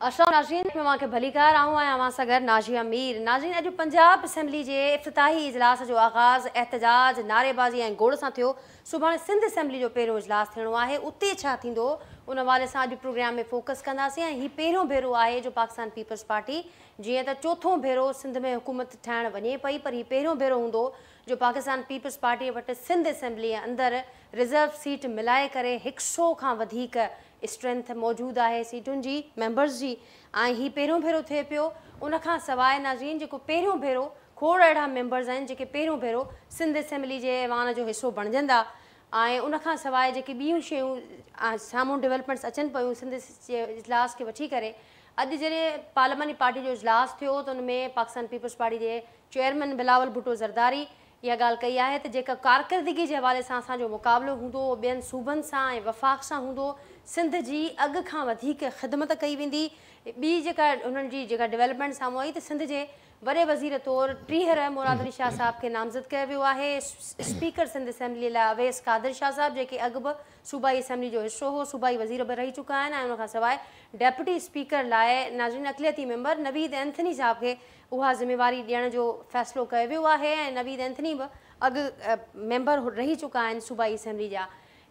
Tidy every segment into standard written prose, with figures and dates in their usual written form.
اسلام ناظرين ۾ اوهان کي ڀليڪار. آئون آهيان اوهان سان گڏ ناجيه مير. ناظرين، اڄ پنجاب اسيمبلي جي افتتاحي اجلاس جو آغاز احتجاج، نعريبازي ۽ گوڙ سان ٿيو. سڀاڻي سنڌ اسيمبلي جو پهريون اجلاس ٿيڻو آهي، اتي ڇا ٿيندو، ان حوالي سان اڄ پروگرام ۾ فوڪس ڪنداسين. ۽ هي پهريون ڀيرو آهي جو پاڪستان پيپلز پارٽي جيئن ته چوٿون ڀيرو سنڌ ۾ حڪومت ٺاهڻ وڃي پئي، پر هي پهريون ڀيرو هوندو جو پاڪستان پيپلز پارٽي وٽ سنڌ اسيمبلي اندر رزرو سيٽ ملائي ڪري 100 کان وڌيڪ اسٽرينٿ موجود آهي سيٽن جي، ميمبرز جي، ۽ هي پهريون ڀيرو ٿئي پيو. ان کان سواء ناظرين، جيڪو پهريون ڀيرو کوڙ اهڙا ميمبرز آهن جيڪي پهريون ڀيرو سنڌ اسيمبلي جي ايوان جو حصو بڻجندا. ۽ ان کان سواء جيڪي ٻيون شيون سامهون ڊولپمينٽس اچن پيون سنڌ جي اجلاس کي وٺي ڪري، اڄ جڏهن پارلياماني پارٽي جو اجلاس ٿيو ته ان ۾ پاڪستان پيپلز پارٽي جي چيئرمين بلاول ڀٽو زرداري اها ڳالهه ڪئي آهي ته جيڪا ڪارڪردگي جي حوالي سان اسان جو مقابلو هوندو، اهو ٻين صوبن سان ۽ وفاق سان هوندو، سنڌ جي اڳ کان وڌيڪ خدمت ڪئي ويندي. ٻي جيڪا انهن جي جيڪا ڊولپمينٽ سامهون آئي ته سنڌ جي وڏي وزير طور ٽيهر مراد علي شاهه صاحب کي نامزد ڪيو ويو آهي. اسپيڪر سنڌ اسيمبلي لاء اويس قادر شاهه صاحب، جيڪي اڳ به صوبائي اسيمبلي جو حصو هو، صوبائي وزير به رهي چڪا آهن، ۽ ان کان سواء ڊپٽي اسپيڪر لاء ناظرين، اقليتي ميمبر نويد اينٿني صاحب کي اها ذميواري ڏيڻ جو فيصلو ڪيو ويو آهي، ۽ نويد اينٿني به اڳ ميمبر رهي چڪا آهن صوبائي اسيمبلي جا.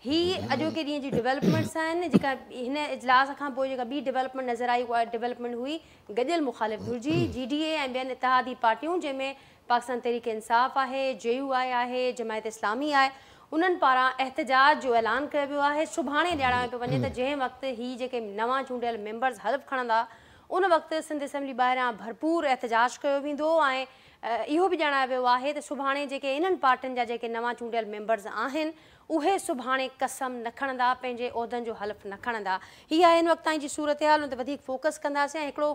هي اڄوڪي ڏينهن جي ڊولپمينٽس آهن. جيڪا هن اجلاس کان پوء جيڪا ٻي ڊولپمينٽ نظر آئي، اها ڊولپمينٽ هئي گڏيل مخالف ڌر جي، جي ڊي اي ۽ ٻين اتحادي پارٽيون، جنهن ۾ پاڪستان تحريڪ انصاف آهي، جي يو آء آهي، جماعت اسلامي آهي، انهن پاران احتجاج جو اعلان ڪيو ويو آهي. سڀاڻي ڄاڻايو پيو وڃي ته جنهن وقت هي جيڪي نوان چونڊيل ميمبرز حلف کڻندا، ان وقت سنڌ اسيمبلي ٻاهران ڀرپور احتجاج ڪيو ويندو. ۽ اهو به ڄاڻايو ويو آهي ته سڀاڻي جيڪي انهن پارٽين جا جيڪي نوان چونڊيل ميمبرز آهن، اهي سڀاڻي قسم نه کڻندا، پنهنجي عهدن جو حلف نه کڻندا. هي آهي هن وقت تائين جي صورتحال، ان تي وڌيڪ فوڪس ڪنداسين. ۽ هڪڙو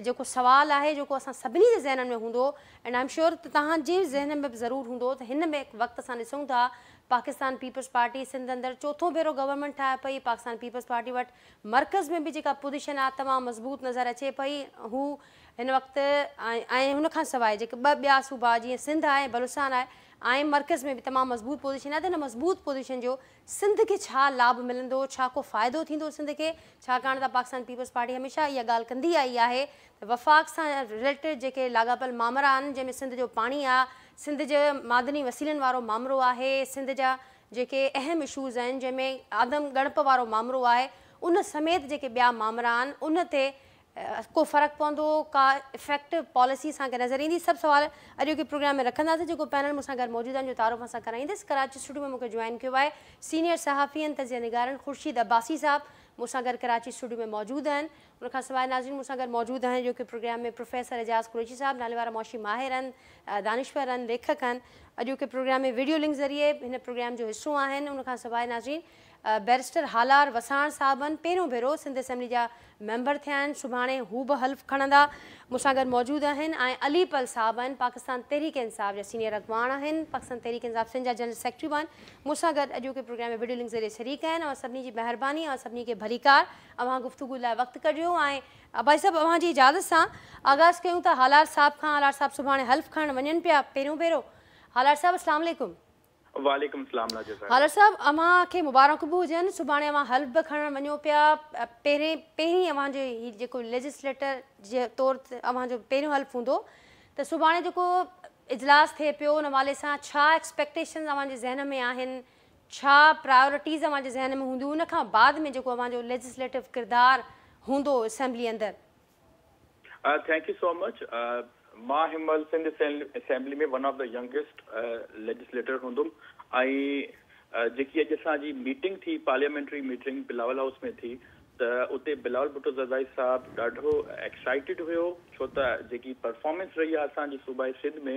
جيڪو سوال آهي جيڪو اسان سڀني جي ذهنن ۾ هوندو، اينڊ I am sure ته توهان جي ذهن ۾ به ضرور هوندو، ته هن وقت اسان ڏسون ٿا پاڪستان پيپلز پارٽي سنڌ اندر چوٿون ڀيرو گورنمينٽ ٺاهي پئي. پاڪستان پيپلز پارٽي وٽ مرڪز ۾ به جيڪا پوزيشن آهي، تمام مضبوط نظر اچي پئي هو هن وقت، ۽ ان کان سواء جيڪي ٻه ٻيا صوبا جيئن سنڌ آهي ۽ بلوچستان آهي، ۽ مرڪز ۾ به تمام مضبوط پوزيشن آهي، ته هن مضبوط پوزيشن جو سنڌ کي ڇا لاڀ ملندو، ڇا ڪو فائدو ٿيندو سنڌ کي؟ ڇاڪاڻ ته پاڪستان پيپلز پارٽي هميشه اها ڳالهه ڪندي آئي آهي ته وفاق سان رليٽيڊ جيڪي لاڳاپيل مامرا آهن، جنهن ۾ سنڌ جو پاڻي آهي، سنڌ جي معدني وسيلن وارو مامرو آهي، سنڌ جا جيڪي اهم اشوز آهن، جنهن ۾ آدم ڳڻپ وارو مامرو آهي، ان سميت جيڪي ٻيا مامرا آهن، ان تي ڪو فرق پوندو، ڪا افيڪٽو پاليسي اسان کي نظر ايندي؟ سڀ سوال اڄوڪي پروگرام ۾ رکنداسين. جيڪو پينل مون سان گڏ موجود آهن جو تعارف اسان ڪرائيندس. ڪراچي اسٽوڊيو ۾ مون کي جوائن ڪيو آهي سينيئر صحافي ۽ تجزيه نگارن خورشيد عباسي صاحب، مون سان گڏ ڪراچي اسٽوڊيو ۾ موجود آهن. ان کان سواء ناظرين، مون سان گڏ موجود آهن اڄوڪي پروگرام ۾ پروفيسر اعجاز قريشي صاحب، ناليوارا معاشي ماهر آهن، دانشور آهن، ليکڪ آهن، اڄوڪي پروگرام ۾ وڊيو لنڪ ذريعي هن پروگرام جو حصو آهن. ان کان سواء ناظرين، بئريسٽر هالار وساڻ صاحب آهن، پهريون ڀيرو سنڌ اسيمبلي جا ميمبر ٿيا آهن، سڀاڻي هو به حلف کڻندا، مون سان گڏ موجود آهن. ۽ علي پلهه صاحب آهن، پاڪستان تحريڪ انصاف جا سينيئر اڳواڻ آهن، پاڪستان تحريڪ انصاف سنڌ جا جنرل سيڪريٽري به آهن، مون سان گڏ اڄوڪي پروگرام ۾ وڊيو لنڪ ذريعي شريڪ آهن. اوهان سڀني جي مهرباني، اوهان سڀني کي ڀليڪار، اوهان گفتگو لاء وقت ڪڍيو. ۽ عباسي صاحب، اوهان جي اجازت سان آغاز ڪيون ٿا هالار صاحب کان. هالار صاحب سڀاڻي حلف کڻڻ وڃن پيا پهريون ڀيرو. هالار صاحب، السلام عليڪم. وعليڪم السلام ناجيه صاحب. هالار صاحب، اوهان کي مبارڪون به هجن، سڀاڻي اوهان حلف به کڻڻ وڃو پيا. پهرين پهرين اوهان جو هي جيڪو ليجسليٽر جي طور اوهان جو پهريون حلف هوندو، ته سڀاڻي جيڪو اجلاس ٿئي پيو، ان حوالي سان ڇا ايڪسپيڪٽيشنز اوهان جي ذهن ۾ آهن، ڇا پرايورٽيز اوهان جي ذهن ۾ هونديون، ان کان بعد ۾ جيڪو اوهان جو ليجسليٽو ڪردار هوندو اسيمبلي اندر؟ Thank you so much. مان هن مهل Sindh assembly ۾ one of the youngest legislator هوندم، ۽ جيڪي اڄ اسان جي ميٽنگ ٿي، پارليامينٽري ميٽنگ بلاول هائوس ۾ ٿي، ته اتي بلاول ڀٽو زرداري صاحب ڏاڍو ايڪسائيٽيڊ هيو، ڇو ته جيڪي پرفارمنس رهي آهي اسان جي صوبائي سنڌ ۾،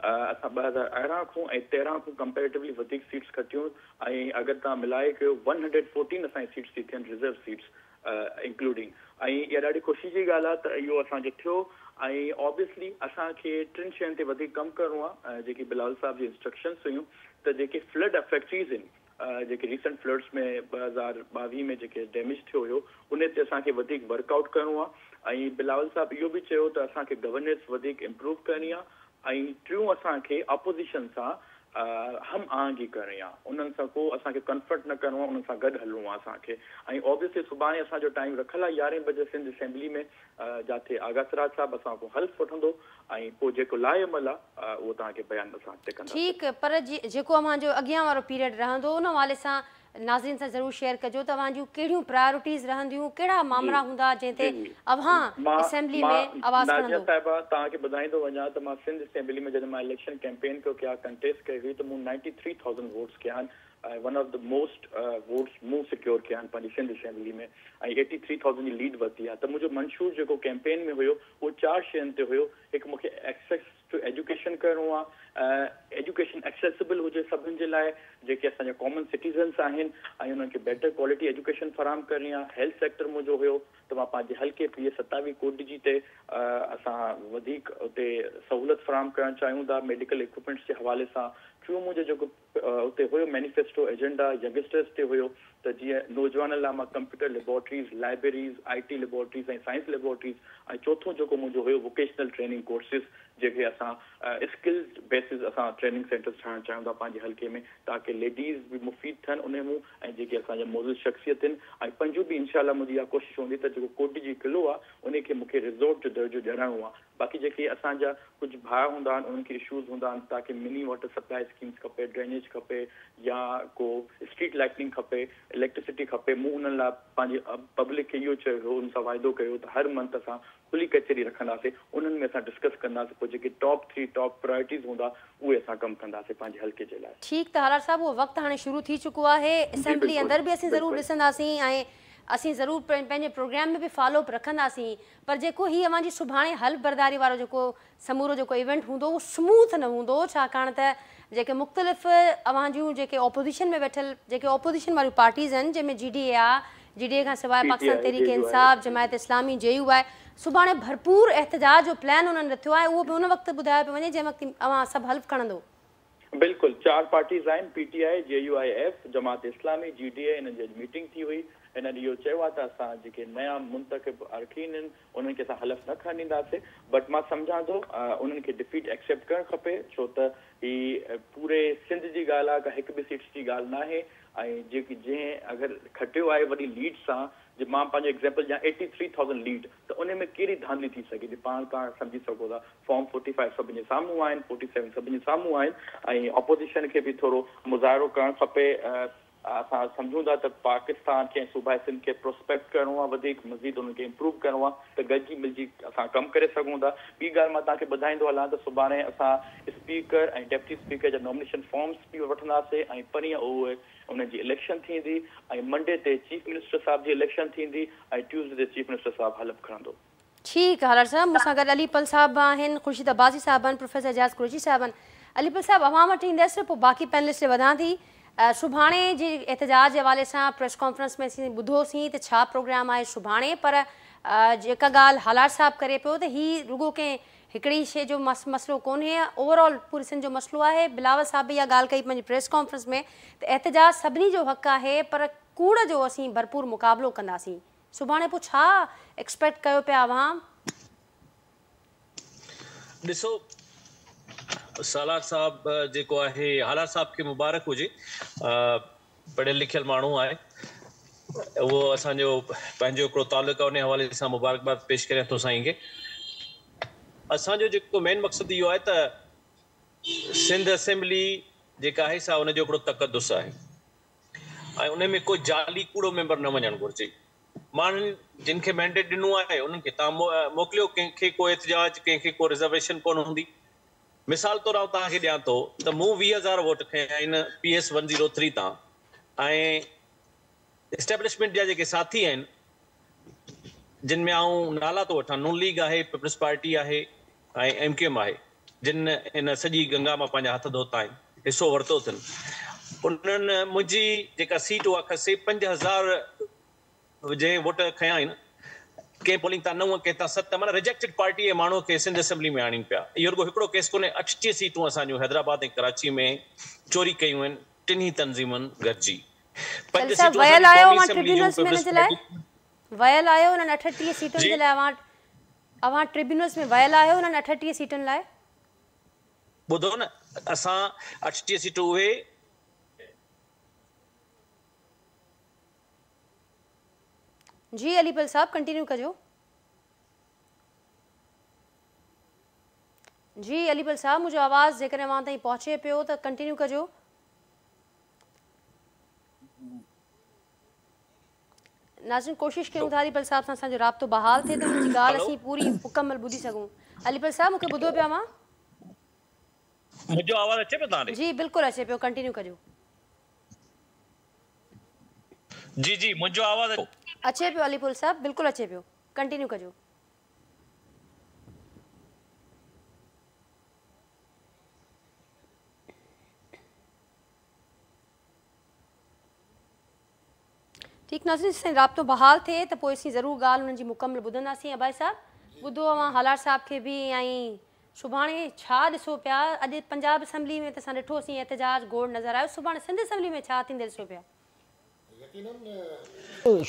اسان 2018 کان ۽ 13 کان ڪمپيريٽولي وڌيڪ سيٽس کٽيون، ۽ اگر توهان ملائي ڪيو 114 اسان جي سيٽس ٿي ٿين، رزرو سيٽس انڪلوڊنگ، ۽ اها ڏاڍي خوشي جي ڳالهه آهي ته اهو اسان جو ٿيو. ۽ آبويسلي اسان کي ٽن شين تي وڌيڪ ڪم ڪرڻو آهي، جيڪي بلاول صاحب جي انسٽرڪشنس هيون ته جيڪي فلڊ افيڪٽيز آهن، جيڪي ريسنٽ فلڊس ۾ 2022 ۾ جيڪي ڊيميج ٿيو هيو، ان تي اسان کي وڌيڪ ورڪ آئوٽ ڪرڻو آهي. ۽ بلاول صاحب اهو به چيو ته اسان کي گورننس وڌيڪ امپروو ڪرڻي آهي، ۽ ٽيون اسان کي اپوزيشن سان هم آهنگي ڪرڻي آ، انهن سان ڪو اسان کي ڪنفرنٽ نه ڪرڻو آ، انهن سان گڏ هلڻو آ اسان کي ۽ اوبويسلي سڀاڻي اسان جو ٽائيم رکيل آ يارهين بجي سنڌ اسيمبلي ۾ جاٿي آغا سراج صاحب اسان کان حلف وٺندو ۽ پوء جيڪو لائحه عمل آ اهو توهان کي بيان اسان اڳتي ڪنداسين. ٺيڪ پر جيڪو اوهان جو اڳيان وارو پيريڊ رهندو ان حوالي سان ناظرين سان ضرور شيئر ڪجو ته اوهان جون ڪهڙيون پرايورٽيز رهنديون ڪهڙا مامرا هوندا جنهن تي اوهان مان اسيمبلي ۾ مان آواز نازيه کڻندو. صاحبه توهان کي ٻڌائيندو وڃان ته مان سنڌ اسيمبلي ۾ جڏهن مان اليڪشن ڪيمپين ڪيو ڪيا ڪنٽيسٽ ڪئي هئي ته مون نائنٽي ٿري ٿائوزنڊ ووٽس ڪيا آهن ۽ one of the most votes مون سيڪيور ڪيا آهن پنهنجي Sindh assembly ۾ ۽ eighty three thousand جي ليڊ ورتي آهي ته منهنجو منشور جيڪو ڪيمپين ۾ هيو اهو چار شين تي هيو هڪ مون کي ايڪسيس ٽو ايجوڪيشن ڪرڻو آ ايجوڪيشن ايڪسيسبل هجي سڀن جي لاء جيڪي اسان جا ڪامن سٽيزنس آهن ۽ انهن کي بيٽر ڪوالٽي ايجوڪيشن فراهم ڪرڻي آ هيلٿ سيڪٽر منهنجو هيو ته مان پنهنجي حلقي پي ايس 27 ڪوٽڏجي تي اسان وڌيڪ اتي سهولت فراهم ڪرڻ چاهيون ٿا ميڊيڪل ايڪوپمينٽس جي حوالي سان ٽيون منهنجو جيڪو اتي هيو مينيفيسٽو ايجنڊا ينگسٽرز تي هيو ته جيئن نوجوانن لاء مان computer laboratories, libraries, I T laboratories ۽ science laboratories ۽ چوٿون جيڪو منهنجو هيو ووڪيشنل ٽريننگ ڪورسز جيڪي اسان اسڪلز بيسز اسان ٽريننگ سينٽرز ٺاهڻ چاهيون ٿا پنهنجي حلقي ۾ تاڪه ليڊيز به مفيد ٿين انهي مون ۽ جيڪي اسان جا معزز شخصيت آهن ۽ پنجون به انشاء الله منهنجي اها ڪوشش هوندي ته جيڪو ڪوٽڏيجي قلعو آهي انهي کي مونکي ريزورٽ جو درجو ڏيارائڻو آهي باقي جيڪي اسان جا ڪجهه ڀاء هوندا آهن انهن کي اشوز هوندا آهن تاڪه مني واٽر سپلاء اسڪيمز کپي ڊرينيج کپي يا ڪو اسٽريٽ لائٽنگ کپي اليڪٽرسٽي کپي مون انهن لاء پنهنجي پبلڪ کي اهو چيو هو ان سان واعدو ڪيو ته هر منٿ اسان کلي ڪچهري رکنداسي انهن ۾ اسان ڊسڪس ڪنداسي پوء جيڪي ٽاپ ٿري ٽاپ پرائرٽيز هوندا اهي اسان ڪم ڪنداسي پنهنجي حلقي جي لاء. ٺيڪ ته هالار صاحب اهو وقت هاڻي شروع ٿي چڪو آهي اسيمبلي اندر به اسين ضرور ڏسنداسين ۽ اسين ضرور پنهنجي پروگرام ۾ به فالو اپ رکنداسين پر جيڪو هي اوهان جي سڀاڻي حلف برداري وارو جيڪو سمورو جيڪو ايونٽ هوندو اهو سموٿ نه هوندو ڇاڪاڻ ته جيڪي مختلف اوهان جون جيڪي اپوزيشن ۾ ويٺل جيڪي اپوزيشن واريون پارٽيز آهن جنهن ۾ جي ڊي اي آ جي ڊي اي کان سواء پاڪستان تحريڪ انصاف جماعت اسلامي جي يو آء سڀاڻي ڀرپور احتجاج جو پلان انهن رٿيو آهي اهو به ان وقت ٻڌايو پيو وڃي جنهن وقت اوهان سڀ حلف کڻندو. بلڪل چار پارٽيز آهن P T I, J U I F, Jamaat Islami, G D A انهن جي اڄ ميٽنگ ٿي هئي هنن اهو چيو آهي ته اسان جيڪي نيا منتخب ارڪين آهن انهن کي اسان حلف نه کڻڻ ڏينداسين بٽ مان سمجهان ٿو انهن کي ڊفيٽ ايڪسيپٽ ڪرڻ کپي ڇو ته هي پوري سنڌ جي ڳالهه آهي ڪا هڪ ٻه سيٽس جي ڳالهه ناهي ۽ جيڪي جنهن اگر کٽيو آهي وڏي ليڊ سان جي مان پنهنجو ايگزيمپل ڏيان ايٽي ٿري ٿائوزنڊ ليڊ ته انهي ۾ ڪهڙي ڌانڌلي ٿي سگهي ٿي پاڻ توهان سمجهي سگهو ٿا فارم فورٽي فائيو سڀن جي سامهون آهن فورٽي سيون سڀن جي سامهون آهن ۽ اپوزيشن کي به ٿورو مظاهرو ڪرڻ کپي اسان سمجهون ٿا ته پاڪستان کي ۽ صوبائي سنڌ کي پروسپيڪٽ ڪرڻو آهي وڌيڪ مزيد انهن کي امپروو ڪرڻو آهي ته گڏجي ملجي اسان ڪم ڪري سگهون ٿا ٻي ڳالهه مان توهان کي ٻڌائيندو هلان ته سڀاڻي اسان اسپيڪر ۽ ڊپٽي اسپيڪر جا نامينيشن فارمز به وٺنداسين ۽ پرينء اهي انهن جي اليڪشن ٿيندي ۽ منڊي تي چيف منسٽر صاحب جي اليڪشن ٿيندي ۽ ٽيوزڊي تي چيف منسٽر صاحب حلف کڻندو. ٺيڪ هالار صاحب مون سان گڏ علي پلهه صاحب به آهن خورشيد عباسي صاحب آهن پروفيسر اعجاز قريشي صاحب آهن علي پلهه صاحب اوهان وٽ ايندس پوء باقي پينلسٽ ڏي وڌان ٿي سڀاڻي جي احتجاج جي حوالي سان پريس ڪانفرنس ۾ اسين ٻڌوسين ته ڇا پروگرام آهي سڀاڻي پر جيڪا ڳالهه هالار صاحب ڪري پيو ته هي رڳو ڪنهن هڪڙي شيء جو مسئلو ڪونهي، اوور آل پوري سنڌ جو مسئلو آهي، بلاول صاحب به اها ڳالهه ڪئي پنهنجي پريس ڪانفرنس ۾ ته احتجاج سڀني جو حق آهي پر ڪوڙ جو اسين ڀرپور مقابلو ڪنداسين، سڀاڻي پوء ڇا ايڪسپيڪٽ ڪيو پيا اوهان؟ ڏسو سالار صاحب جيڪو آهي هالار صاحب کي مبارڪ هجي پڙهيل لکيل ماڻهو آهي اهو اسان جو پنهنجو هڪڙو تعلق آهي ان حوالي سان مبارڪباد پيش ڪريان ٿو سائين کي اسان جو جيڪو مين مقصد اهو آهي ته سنڌ اسيمبلي جيڪا آهي سا ان جو هڪڙو تقدس آهي ۽ ان ۾ ڪو جعلي ڪوڙو ميمبر نه وڃڻ گهرجي ماڻهن جن کي مينڊيٽ ڏنو آهي انهن کي تان موڪليو ڪنهن کي ڪو احتجاج ڪنهن کي ڪو رزرويشن ڪونه هوندي مثال طور آئون توهان کي ڏيان ٿو ته مون 20 هزار ووٽ کنيا آهن پي ايس 103 تان ۽ اسٽيبلشمينٽ جا جيڪي ساٿي آهن جن ۾ آئون نالا ٿو وٺان نون ليگ آهي، پيپلز پارٽي آهي ۽ ايم ڪيو ايم آهي جن ان سڄي گنگا مان پنهنجا هٿ ڌوتا آهن حصو ورتو اٿن انهن منهنجي جيڪا سيٽ اها کسي 5000 جنهن ووٽ کنيا آهن، ڪنهن پولنگ تان نو، ڪنهن تان ست، معنيٰ ريجيڪٽيڊ پارٽي جي ماڻهوء کي سنڌ اسيمبلي ۾ آڻين پيا. اهو رڳو هڪڙو ڪيس ڪونهي، 38 سيٽون اسان جون حيدرآباد ۽ ڪراچي ۾ چوري ڪيون آهن، ٽنهي تنظيمن گڏجي. پنج سيل صاحب سيٽون ويل اسان جون آهيو قومي اوهان اسيمبلي جون ٽربيونلز ۾ ان پيپلز جي لاء؟ پارٽي. ويل آهيو انهن 38 سيٽن جي. جي لاء اوهان اوهان ٽربيونلز ۾ ويل آهيو انهن 38 سيٽن لاء؟ ٻڌو نه، اسان 38 سيٽون اهي جي علي پلهه صاحب ڪنٽينيو ڪجو. جي علي پلهه صاحب منهنجو آواز جيڪڏهن اوهان تائين پهچي پيو ته ڪنٽينيو ڪجو. ناظرين ڪوشش ڪيون ٿا علي پلهه صاحب سان اسان جو رابطو بحال ٿئي ته ان جي ڳالهه اسين پوري مڪمل ٻڌي سگهون. علي پلهه صاحب مون کي ٻڌو پيا اوهان؟ منهنجو آواز اچي پيو توهان ڏي؟ جي بلڪل اچي پيو ڪنٽينيو ڪجو. جي جي منهنجو آواز اچي پيو علي پلهه صاحب بلڪل اچي پيو ڪنٽينيو ڪجو. ٺيڪ ناظرين جيستائين رابطو بحال ٿئي ته پوء اسين ضرور ڳالهه انهن جي مڪمل ٻڌنداسين ابائي صاحب ٻڌو اوهان هالار صاحب کي به ۽ سڀاڻي ڇا ڏسو پيا اڄ پنجاب اسيمبلي ۾ ته اسان ڏٺوسين احتجاج گوڙ نظر آيو سڀاڻي سنڌ اسيمبلي ۾ ڇا ٿيندي ڏسو پيا. يقينن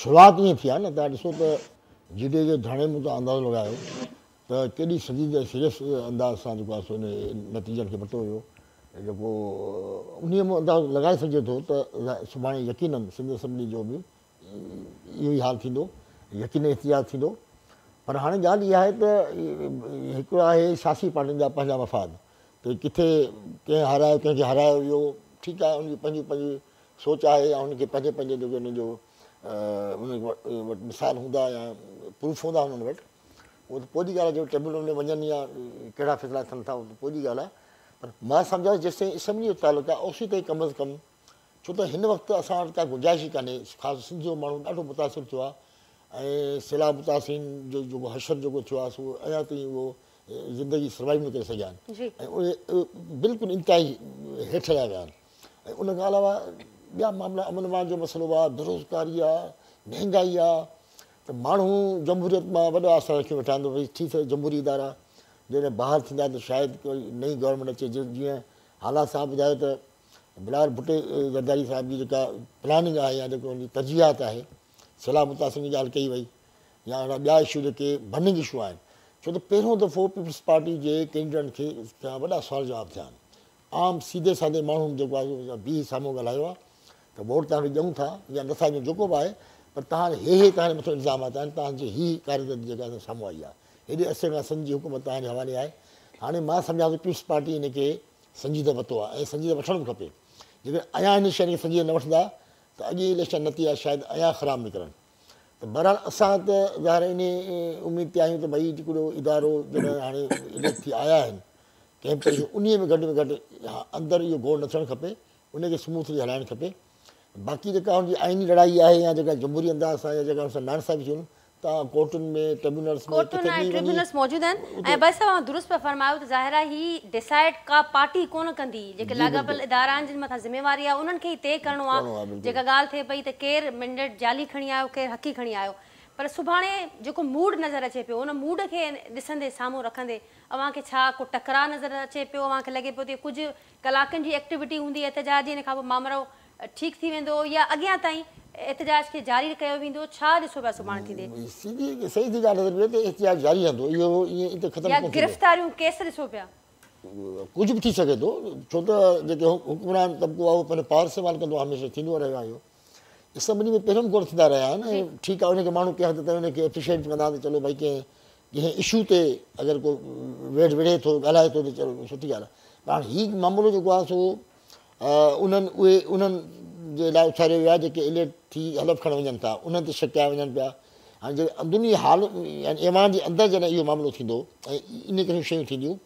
شروعات ائين ٿي آهي نه توهان ڏسو ته جي ڊي اي جي ڌرڻي مون توهان اندازو لڳايو ته ڪيڏي سنجيده ۽ سيريس انداز سان جيڪو آهي سو ان نتيجن کي ورتو ويو جيڪو انهيء مان اندازو لڳائي سگهجي ٿو ته سڀاڻي يقينن سنڌ اسيمبلي جو به اهو ئي حال ٿيندو، يقينن احتجاج ٿيندو. پر هاڻي ڳالهه اها آهي ته هڪڙو آهي سياسي پارٽين جا پنهنجا مفاد ته ڪٿي ڪنهن هارايو ڪنهن کي هارايو ويو، ٺيڪ آهي ان جي پنهنجي پنهنجي سوچ آهي يا انهن کي پنهنجي پنهنجي جيڪو انهن جو انهن وٽ مثال هوندا يا پروف هوندا انهن وٽ. اهو ته پوء جي ڳالهه آهي جو ٽربيونل ۾ وڃن يا ڪهڙا فيصلا ٿين ٿا اهو ته پوء جي ڳالهه آهي پر مان سمجهان ٿو جيستائين اسيمبلي جو تعلق آهي اوسي تائين ڪم از ڪم ڇو ته هن وقت اسان وٽ ڪا گنجائش ئي ڪانهي خاص سنڌ جو ماڻهو ڏاڍو متاثر ٿيو آهي ۽ سيلاب متاثرين جو جيڪو حشر جيڪو ٿيو آهي سو اڃا تائين اهو زندگي سروائيو نه ڪري سگهيا آهن ۽ اهي بلڪل انتهائي هيٺ هليا ويا آهن ۽ ان کان علاوه ٻيا معاملا امن امان جو مسئلو آهي بيروزگاري آهي مهنگائي آهي ته ماڻهو جمهوريت مان وڏا آسرا رکيو ويٺا آهن ته ڀئي ٿي سگهي جمهوري ادارا جڏهن بحال ٿيندا ته شايد ڪوئي نئين گورنمينٽ اچي جيئن هالا صاحب ٻڌايو ته بلاول ڀٽي زرداري صاحب جي جيڪا پلاننگ آهي يا جيڪو ان جي ترجيحات آهي سيلاب متاثرين جي ڳالهه ڪئي وئي يا اهڙا ٻيا اشو جيڪي برننگ اشو آهن ڇو ته پهريون دفعو پيپلز پارٽي جي ڪينڊيڊٽن کي وڏا سوال جواب ٿيا آهن عام سيڌي سادي ماڻهن جيڪو آهي سو بيهي سامهون ڳالهايو آهي ته ووٽ توهان کي ڏيون ٿا يا نٿا ڏيون جيڪو به آهي پر توهان هي هي توهان جي مٿان الزامات آهن توهان جي هي ڪارڪردگي جيڪا آهي سامهون آئي آهي هيڏي عرصي کان سنڌ جي حڪومت توهان جي حوالي آهي هاڻي مان سمجهان ٿو پيپلز پارٽي ان کي سنجيده ورتو آهي ۽ سنجيده وٺڻ به کپي جيڪڏهن اڃا هن شين کي سنجيده نه وٺندا ته اڳي اليڪشن نتيجا شايد اڃا خراب نڪرن ته بهرحال اسان ته ظاهر انهي اميد تي آهيون ته ڀئي هڪڙو ادارو جڏهن هاڻي اليڪٽ ٿي آيا آهن ڪنهن به طريقي انهي ۾ گهٽ ۾ گهٽ اندر اهو گوڙ نه ٿيڻ کپي ان کي سموٿلي هلائڻ کپي باقي جيڪا ان جي آئيني لڙائي آهي يا جيڪا جمهوري انداز سان يا جيڪا ان سان ناانصافي ٿيون توهان ڪورٽن ۾ ٽربيونلز ۾ ڪورٽن ڪٿي ۽ به وڃي ٽربيونلز موجود آهن ۽ اتي بس اوهان درست پيا فرمايو ته ظاهر آهي هي ڊسائيڊ ڪا پارٽي ڪونه ڪندي جيڪي جي لاڳاپيل بلڪل ادارا آهن جن مٿان ذميواري آهي انهن کي ئي طئي ڪرڻو آهي ڪرڻو آهي بلڪل جيڪا ڳالهه ٿئي پئي ته ڪير مينڊيٽ جعلي کڻي آيو ڪير حقي کڻي آيو پر سڀاڻي جيڪو موڊ نظر اچي پيو ان موڊ کي ڏسندي سامهون رکندي اوهان کي ڇا ڪو ٽڪراء نظر اچي پيو اوهان کي لڳي پيو ته ڪجهه ڪلاڪن جي ايڪٽيوٽي هوندي احتجاج جي ان کان پوء مامرو ٺيڪ ٿي ويندو يا اڳيان تائين احتجاج کي جاري ڪيو ويندو ڇا ڏسو پيا سڀاڻي ٿيندي. سڌي صحيح ٿي ڳالهه نظر پئي ته احتجاج جاري رهندو اهو ائين اتي ختم يا ڪونه ٿيندو. گرفتاريون ڪيس ڏسو پيا. ڪجهه به ٿي سگهي ٿو ڇو ته جيڪي حڪمران طبقو آهي اهو پنهنجو پاور استعمال ڪندو آهي هميشه ٿيندو رهيو آهي اهو اسيمبلي ۾ پهريون به گوڙ ٿيندا رهيا آهن ۽ ٺيڪ آهي ان کي ماڻهو ڪنهن حد تائين ان کي اپريشيئيٽ به ڪندا ته چلو ڀائي ڪنهن ڪنهن اشو تي اگر ڪو ويڙهه وڙهي ٿو ڳالهائي ٿو ته چلو سٺي ڳالهه آهي پر هاڻي هي معاملو جيڪو آهي سو انهن اهي انهن جي لاء اٿاريو ويو آهي جيڪي اليڪٽ ٿي حلف کڻڻ وڃن ٿا انهن تي شڪ ڪيا وڃن پيا هاڻي جڏهن اندروني حال يعني ايوان جي اندر جڏهن اهو معاملو ٿيندو ۽ ان قسم جون شيون ٿينديون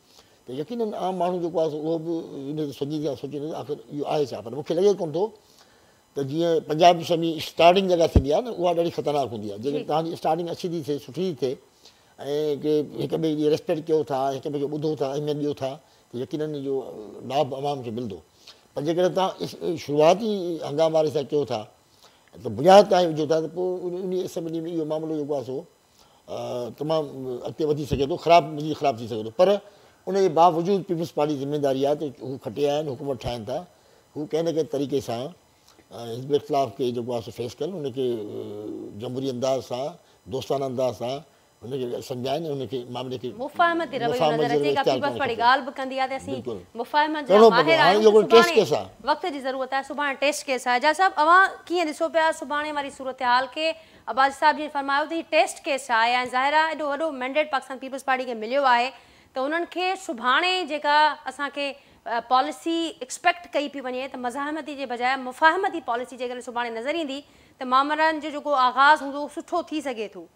ته يقينن عام ماڻهو جيڪو آهي سو اهو به ان تي سنجيدگي سان سوچيندو ته آخر اهو آهي ڇا پر مون کي لڳي ڪونه ٿو ته جيئن پنجاب اسيمبلي اسٽارٽنگ جيڪا ٿيندي آهي نه اها ڏاڍي خطرناڪ هوندي آهي جيڪڏهن توهان جي اسٽارٽنگ اڇي ٿي ٿئي سٺي ٿي ٿئي ۽ ڪي هڪ ٻئي جي ريسپيڪٽ ڪيو ٿا هڪ ٻئي کي ٻڌو ٿا اهميت ڏيو ٿا ته يقينن ان جو لاڀ عوام کي ملندو پر جيڪڏهن توهان شروعات ئي هنگامي واري سان ڪيو ٿا ته بنياد توهان وجهو ٿا ته پوء ان اسيمبلي ۾ اهو معاملو جيڪو آهي سو تمام اڳتي وڌي سگهي ٿو خراب مزيد خراب ٿي سگهي ٿو پر ان جي باوجود پيپلز پارٽي جي ذميواري آهي ته هو کٽي آيا آهن حڪومت ٺاهين ٿا هو ڪنهن نه ڪنهن طريقي سان حزب اختلاف کي جيڪو آهي سو فيس ڪن ان کي جمهوري انداز سان دوستانه انداز سان هن کي سمجهائين ۽ هن کي معاملي کي مفاهمتي رويو نظر اچي ڪا پيپلز پارٽي ڳالهه به ڪندي آهي ته اسين مفاهمت جا ڪرڻو پوندو ماهر هاڻي آهيون جيڪو ته ٽيسٽ سڀاڻي ڪيس آهي. وقت جي ضرورت آهي سڀاڻي ٽيسٽ ڪيس آهي اعجاز صاحب اوهان ڪيئن ڏسو پيا سڀاڻي واري صورتحال کي عباسي صاحب جيئن فرمايو ته هي ٽيسٽ ڪيس آهي ۽ ظاهر آهي ايڏو وڏو مينڊيٽ پاڪستان پيپلز پارٽي کي مليو آهي ته انهن کي سڀاڻي جيڪا اسان کي پاليسي ايڪسپيڪٽ ڪئي پئي وڃي ته مزاحمتي جي بجاء مفاهمتي پاليسي جيڪڏهن سڀاڻي نظر ايندي ته مامرن جو جيڪو آغاز هوندو اهو سٺو ٿي سگهي ٿو.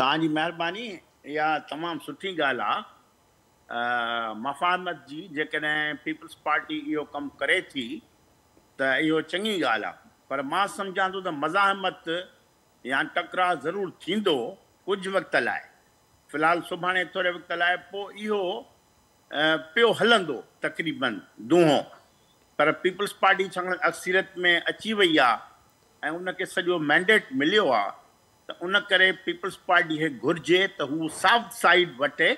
توهان جي مهرباني اها تمام سٺي ڳالهه آ مفاهمت جي جيڪڏهن پيپلز پارٽي اهو ڪم ڪري ٿي ته اهو چڱي ڳالهه آ پر مان سمجهان ٿو ته مزاحمت يا ٽڪراء ضرور ٿيندو ڪجهه وقت لاء في الحال سڀاڻي ٿوري وقت لاء پوء اهو پيو هلندو تقريبن دونهون پر پيپلز پارٽي ڇاڪاڻ اڪثريت ۾ اچي وئي آ ۽ ان کي سڄو مينڊيٽ مليو آ ته ان ڪري پيپلز پارٽي کي گهرجي ته هو سافٽ سائيڊ وٺي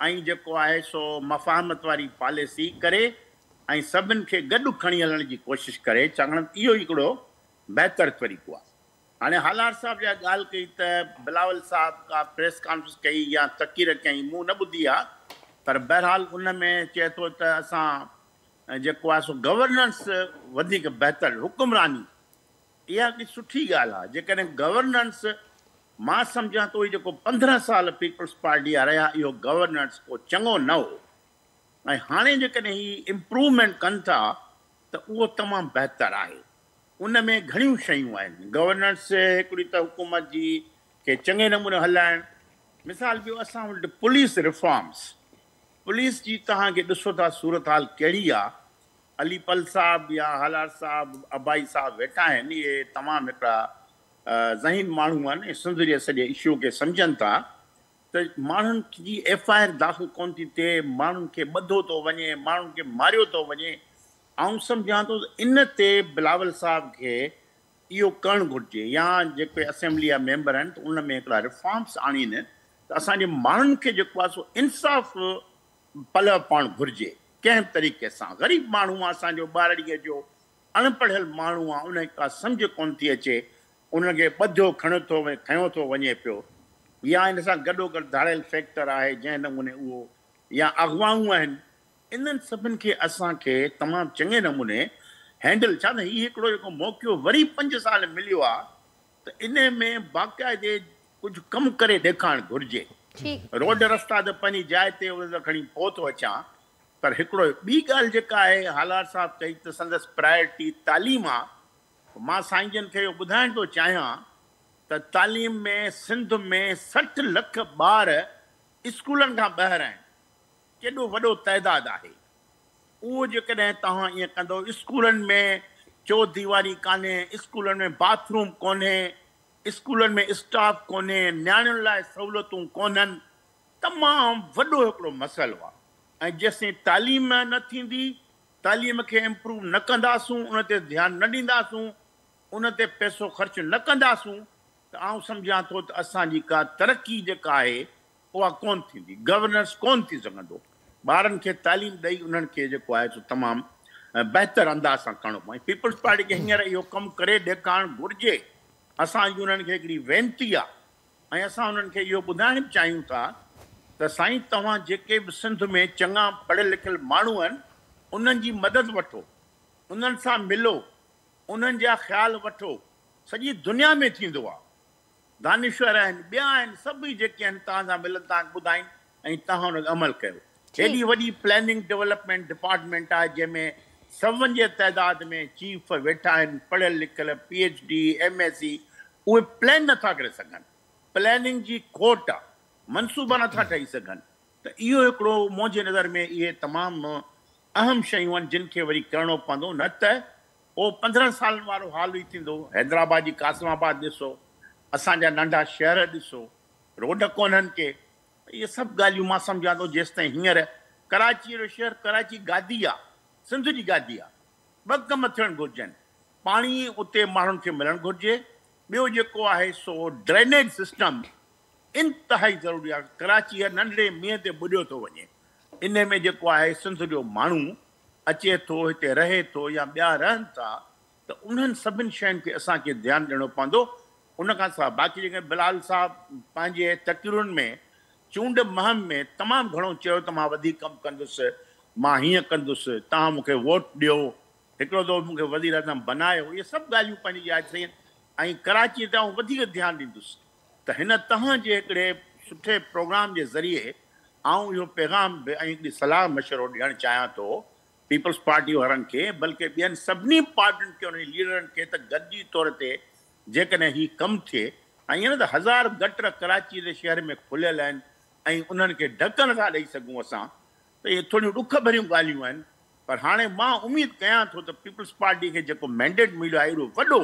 ۽ جيڪو آهي سو مفاهمت واري پاليسي ڪري ۽ سڀن کي گڏ کڻي هلڻ جي ڪوشش ڪري ڇاڪاڻ ته اهو ئي هڪڙو بهتر طريقو آ. هاڻي هالار صاحب جيڪا ڳالهه ڪئي ته بلاول صاحب ڪا پريس ڪانفرنس ڪئي يا تقرير ڪيائين مون نه ٻڌي آ پر بهرحال ان ۾ چئي ٿو ته اسان جيڪو آهي سو گورننس وڌيڪ بهتر حڪمراني اها هڪڙي سٺي ڳالهه آ جيڪڏهن گورننس مان سمجهان ٿو هي جيڪو 15 سال پيپلز پارٽي جا رهيا اهو گورننس ڪو چڱو نه هو ۽ هاڻي جيڪڏهن هي امپروومينٽ ڪن ٿا ته اهو تمام بهتر آهي. ان ۾ گهڻيون شيون آهن. گورننس هڪڙي ته حڪومت جي کي چڱي نموني هلائڻ. مثال ٻيو اسان وٽ پوليس ريفارمز، پوليس جي توهان کي ڏسو ٿا صورتحال ڪهڙي آ. علي پلهه صاحب يا هالار صاحب ابائي صاحب ويٺا آهن اهي تمام هڪڙا ذهين ماڻهو آهن ۽ سنڌ جي سڄي اشو کي سمجهن ٿا ته ماڻهن جي ايف I R داخل ڪونه ٿي ٿئي، ماڻهن کي ٻڌو ٿو وڃي، ماڻهن کي ماريو ٿو وڃي. آئون سمجهان ٿو ته ان تي بلاول صاحب کي اهو ڪرڻ گهرجي يا جيڪي اسيمبلي جا ميمبر آهن ته ان ۾ هڪڙا ريفارمس آڻين ته اسان جي ماڻهن کي جيڪو آهي سو انصاف پلئه پوڻ گهرجي ڪنهن به طريقي سان غريب ماڻهو آهي اسان جو ٻهراڙيء جو اڻ پڙهيل ماڻهو آهي ان کي ڪا سمجهه ڪونه ٿي اچي ان کي ٻڌيو کڻيو ٿو کنيو ٿو وڃي پيو يا ان سان گڏوگڏ ڌاڙيل فيڪٽر آهي جنهن نموني اهو يا اغوائون آهن انهن سڀن کي اسان کي تمام چڱي نموني هينڊل ڇا ته هي هڪڙو جيڪو موقعو وري 5 سال مليو آ ته انهي ۾ باقاعدي ڪجهه ڪم ڪري ڏيکارڻ گهرجي. روڊ رستا ته پنهنجي جاء تي ان ته کڻي پوء ٿو اچان پر هڪڙو ٻي ڳالهه جيڪا آهي هالار صاحب ڪئي ته سندس پرائرٽي تعليم آ مان سائين جن کي اهو ٻڌائڻ ٿو چاهيان ته تعليم ۾ سنڌ ۾ 60 لک ٻار اسڪولن کان ٻاهر آهن ڪيڏو وڏو تعداد آهي اهو جيڪڏهن توهان ائين ڪندو اسڪولن ۾ چوديواري ڪانهي اسڪولن ۾ باٿ روم ڪونهي اسڪولن ۾ اسٽاف ڪونهي نياڻين لاء سهولتون ڪونهن تمام وڏو هڪڙو مسئلو آهي ۽ جيسين تعليم نه ٿيندي تعليم کي امپروو نه ڪنداسون ان تي ڌيان نه ڏينداسون ان تي پئسو خرچ نه ڪنداسون ته آئون سمجهان ٿو ته اسان جي ڪا ترقي جيڪا آهي اها ڪونه ٿيندي، گورننس ڪونه ٿي سگهندو، ٻارن کي تعليم ڏئي انهن کي جيڪو آهي سو تمام بهتر انداز سان ڪرڻو پوندو ۽ پيپلز پارٽي کي هينئر اهو ڪم ڪري ڏيکارڻ گهرجي، اسان جي انهن کي هڪڙي وينتي آهي ۽ اسان انهن کي اهو ٻڌائڻ به چاهيون ٿا ته سائين توهان جيڪي به سنڌ ۾ چڱا پڙهيل لکيل ماڻهو آهن انهن جي مدد وٺو، انهن سان ملو، انهن جا خيال وٺو، سڄي دنيا ۾ ٿيندو آهي. دانشور آهن، ٻيا آهن، سڀئي جيڪي آهن توهان سان ملن توهان کي ٻڌائين ۽ توهان ان تي عمل ڪيو. هيڏي وڏي پلاننگ ڊولپمينٽ ڊپارٽمينٽ آهي جنهن ۾ سون جي تعداد ۾ چيف ويٺا آهن، پڙهيل لکيل، P H D, M S C, اهي پلان نٿا ڪري سگهن، پلاننگ جي کوٽ آ، منصوبا نٿا ٺهي سگهن ته اهو هڪڙو منهنجي نظر ۾ اهي تمام اهم شيون آهن جن کي وري ڪرڻو پوندو نه ته پوء 15 سالن وارو حال ئي ٿيندو. حيدرآباد جي قاسم آباد ڏسو، اسان جا ننڍا شهر ڏسو، روڊ ڪونهن ڪي. اهي سڀ ڳالهيون مان سمجهان ٿو جيستائين هينئر ڪراچيء جو شهر ڪراچي گادي آ، سنڌ جي گادي آ. ٻه ڪم ٿيڻ گهرجن، پاڻي اتي ماڻهن کي ملڻ گهرجي، ٻيو جيڪو آهي سو ڊرينيج سسٽم انتهائي ضروري آ. ڪراچي هر ننڍڙي مينهن تي ٻڏيو ٿو وڃي. انهي ۾ جيڪو آهي سنڌ جو ماڻهو اچي ٿو، هتي رهي ٿو يا ٻيا رهن ٿا ته انهن سڀن شين کي اسان کي ڌيان ڏيڻو پوندو. ان کان سواء باقي جيڪڏهن بلال صاحب پنهنجي تقريرن ۾ چونڊ مهم ۾ تمام گهڻو چيو ته مان وڌيڪ ڪم ڪندس، مان هيئن ڪندس، توهان مون کي ووٽ ڏيو، هڪڙو دفعو مون کي وزيراعظم بنايو، اهي سڀ ڳالهيون پنهنجي جاء تي صحيح آهن ۽ ڪراچيء تي آئون وڌيڪ ڌيان ڏيندس ته هن توهان جي هڪڙي سٺي پروگرام جي ذريعي آئون اهو پيغام به ۽ هڪڙي صلاح مشورو ڏيڻ چاهيان ٿو پيپلز پارٽي وارن کي بلڪه ٻين سڀني پارٽين کي انهن جي ليڊرن کي ته گڏجي طور تي جيڪڏهن هي ڪم ٿئي ۽ ائين نه ته هزار گٽر ڪراچي جي شهر ۾ کليل آهن ۽ انهن کي ڍڪ نٿا ڏئي سگهون اسان ته اهي ٿوريون ڏک ڀريون ڳالهيون آهن پر هاڻي مان اميد ڪيان ٿو ته پيپلز پارٽي کي جيڪو مينڊيٽ مليو آهي ايڏو وڏو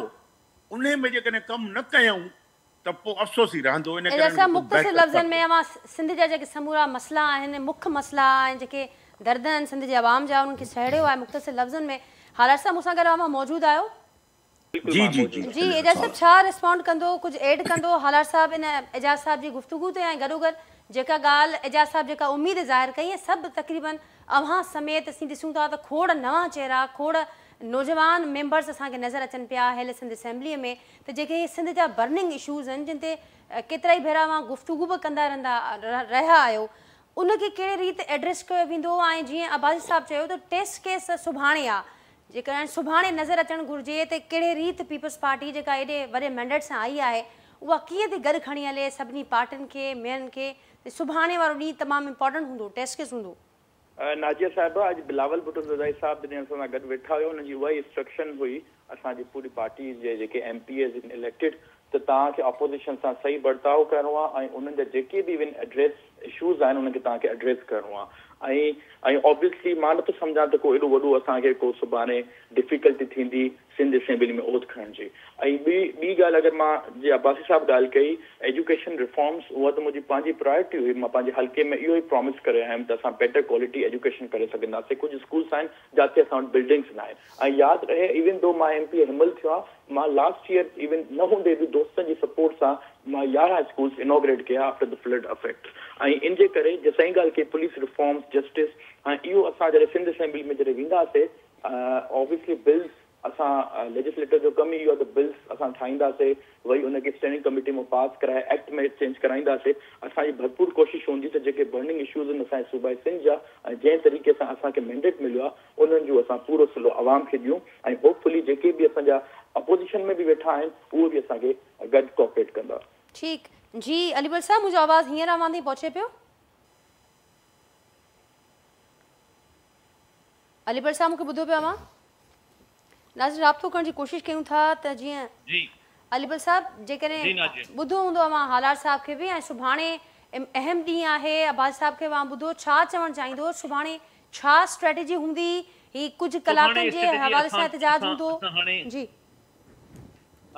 انهي ۾ جيڪڏهن ڪم نه ڪيائون ته پوء افسوس ئي رهندو ان ڪري اعجاز انهن صاحب کي ڪجهه مختصر بهتر لفظن ڪرڻ ۾ اوهان سنڌ جا جيڪي سمورا مسئلا آهن مک مسئلا ۽ جيڪي درد آهن سنڌ جي عوام جا انهن کي سهيڙيو آهي مختصر لفظن ۾ هالار صاحب مون سان گڏ اوهان موجود آهيو. بلڪل جي مان جي موجود جي جي اعجاز صاحب ڇا ريسپونڊ ڪندو ڪجهه ايڊ ڪندو هالار صاحب ان اعجاز صاحب جي گفتگو تي ۽ گڏوگڏ جيڪا ڳالهه اعجاز صاحب جيڪا اميد ظاهر ڪئي ۽ سڀ تقريبن اوهان سميت اسين ڏسون ٿا ته کوڙ نوان چهرا کوڙ نوجوان ميمبرز اسان کي نظر اچن پيا هيل سنڌ اسيمبلي ۾ ته جيڪي هي سنڌ جا برننگ اشوز آهن جن تي ڪيترائي ڀيرا اوهان گفتگو به ڪندا رهندا رهيا آهيو ان کي ڪهڙي ريت ايڊريس ڪيو ويندو ۽ جيئن عباسي صاحب چيو ته ٽيسٽ ڪيس سڀاڻي آ جيڪڏهن سڀاڻي نظر اچڻ گهرجي ته ڪهڙي ريت پيپلز پارٽي جيڪا ايڏي وڏي مينڊيٽ سان آئي آهي اها ڪيئن ٿي گڏ کڻي هلي سڀني پارٽين کي ميئرن کي ته سڀاڻي وارو ڏينهن تمام امپارٽنٽ هوندو ٽيسٽ ڪيس هوندو. ناجيه صاحبه اڄ بلاول ڀٽو زرداري صاحب جڏهن اسان سان گڏ ويٺا هيا انهن جي اها ئي انسٽرڪشن هئي اسان جي پوري پارٽي جي جيڪي ايم پي ايز آهن اليڪٽيڊ ته توهان کي اپوزيشن سان صحيح برتاء ڪرڻو آهي ۽ انهن جا جيڪي به ايون ايڊريس اشوز آهن انهن کي توهان کي ايڊريس ڪرڻو آهي ۽ ۽ آبويسلي مان نٿو سمجهان ته ڪو ايڏو وڏو اسان کي ڪو سڀاڻي ڊفيڪلٽي ٿيندي سنڌ اسيمبلي ۾ اوٿ کڻڻ جي ۽ ٻي ٻي ڳالهه اگر مان جي عباسي صاحب ڳالهه ڪئي ايجوڪيشن ريفارمز اها ته منهنجي پنهنجي پرائرٽي هئي مان پنهنجي حلقي ۾ اهو ئي پرامس ڪري آيم ته اسان بيٽر ڪوالٽي ايجوڪيشن ڪري سگهنداسين ڪجهه اسڪولس آهن جاتي اسان وٽ بلڊنگس ناهن ۽ ياد رهي ايون دو مان ايم پي اي هنمهل ٿيو آهيان مان لاسٽ ييئر ايون نه هوندي به دوستن جي سپورٽ سان مان 11 اسڪولس انوگريٽ ڪيا آفٽر the flood effect ۽ ان جي ڪري جي صحيح ڳالهه ڪئي پوليس ريفارمس جسٽس ۽ اهو اسان جڏهن سنڌ اسيمبلي ۾ جڏهن وينداسي آبويسلي بلز اسان ليجسليٽر جو ڪم ئي اهو آهي ته بلز اسان ٺاهينداسي وري ان کي اسٽينڊنگ ڪميٽي مان پاس ڪرائي ايڪٽ ۾ چينج ڪرائينداسي اسان جي ڀرپور ڪوشش هوندي ته جيڪي برننگ اشوز آهن اسان جي صوبائي سنڌ جا ۽ جنهن طريقي سان اسان کي مينڊيٽ مليو آهي انهن جو اسان پورو صلو عوام کي ڏيون ۽ هوپ فلي جيڪي به اسان جا اپوزيشن ۾ به ويٺا آهن اهي به اسان کي گڏ ڪوآپريٽ ڪندا. ٺيڪ جي علي گل صاحب منهنجو آواز هينئر اوهان تائين پهچي پيو؟ علي گل صاحب مون کي ٻڌو پيو اوهان؟ ناظرين رابطو ڪرڻ جي ڪوشش ڪيون ٿا ته جيئن جي علي گل صاحب جي جيڪڏهن ناجيه. ٻڌو هوندو اوهان هالار صاحب کي به ۽ سڀاڻي اهم ڏينهن آهي عباسي صاحب کي اوهان ٻڌو ڇا چوڻ چاهيندو سڀاڻي ڇا اسٽريٽجي هوندي هي ڪجهه سڀاڻي ڪلاڪن جي اسٽريٽجي حوالي سان اسان احتجاج اسان هوندو اسان هاڻي جي.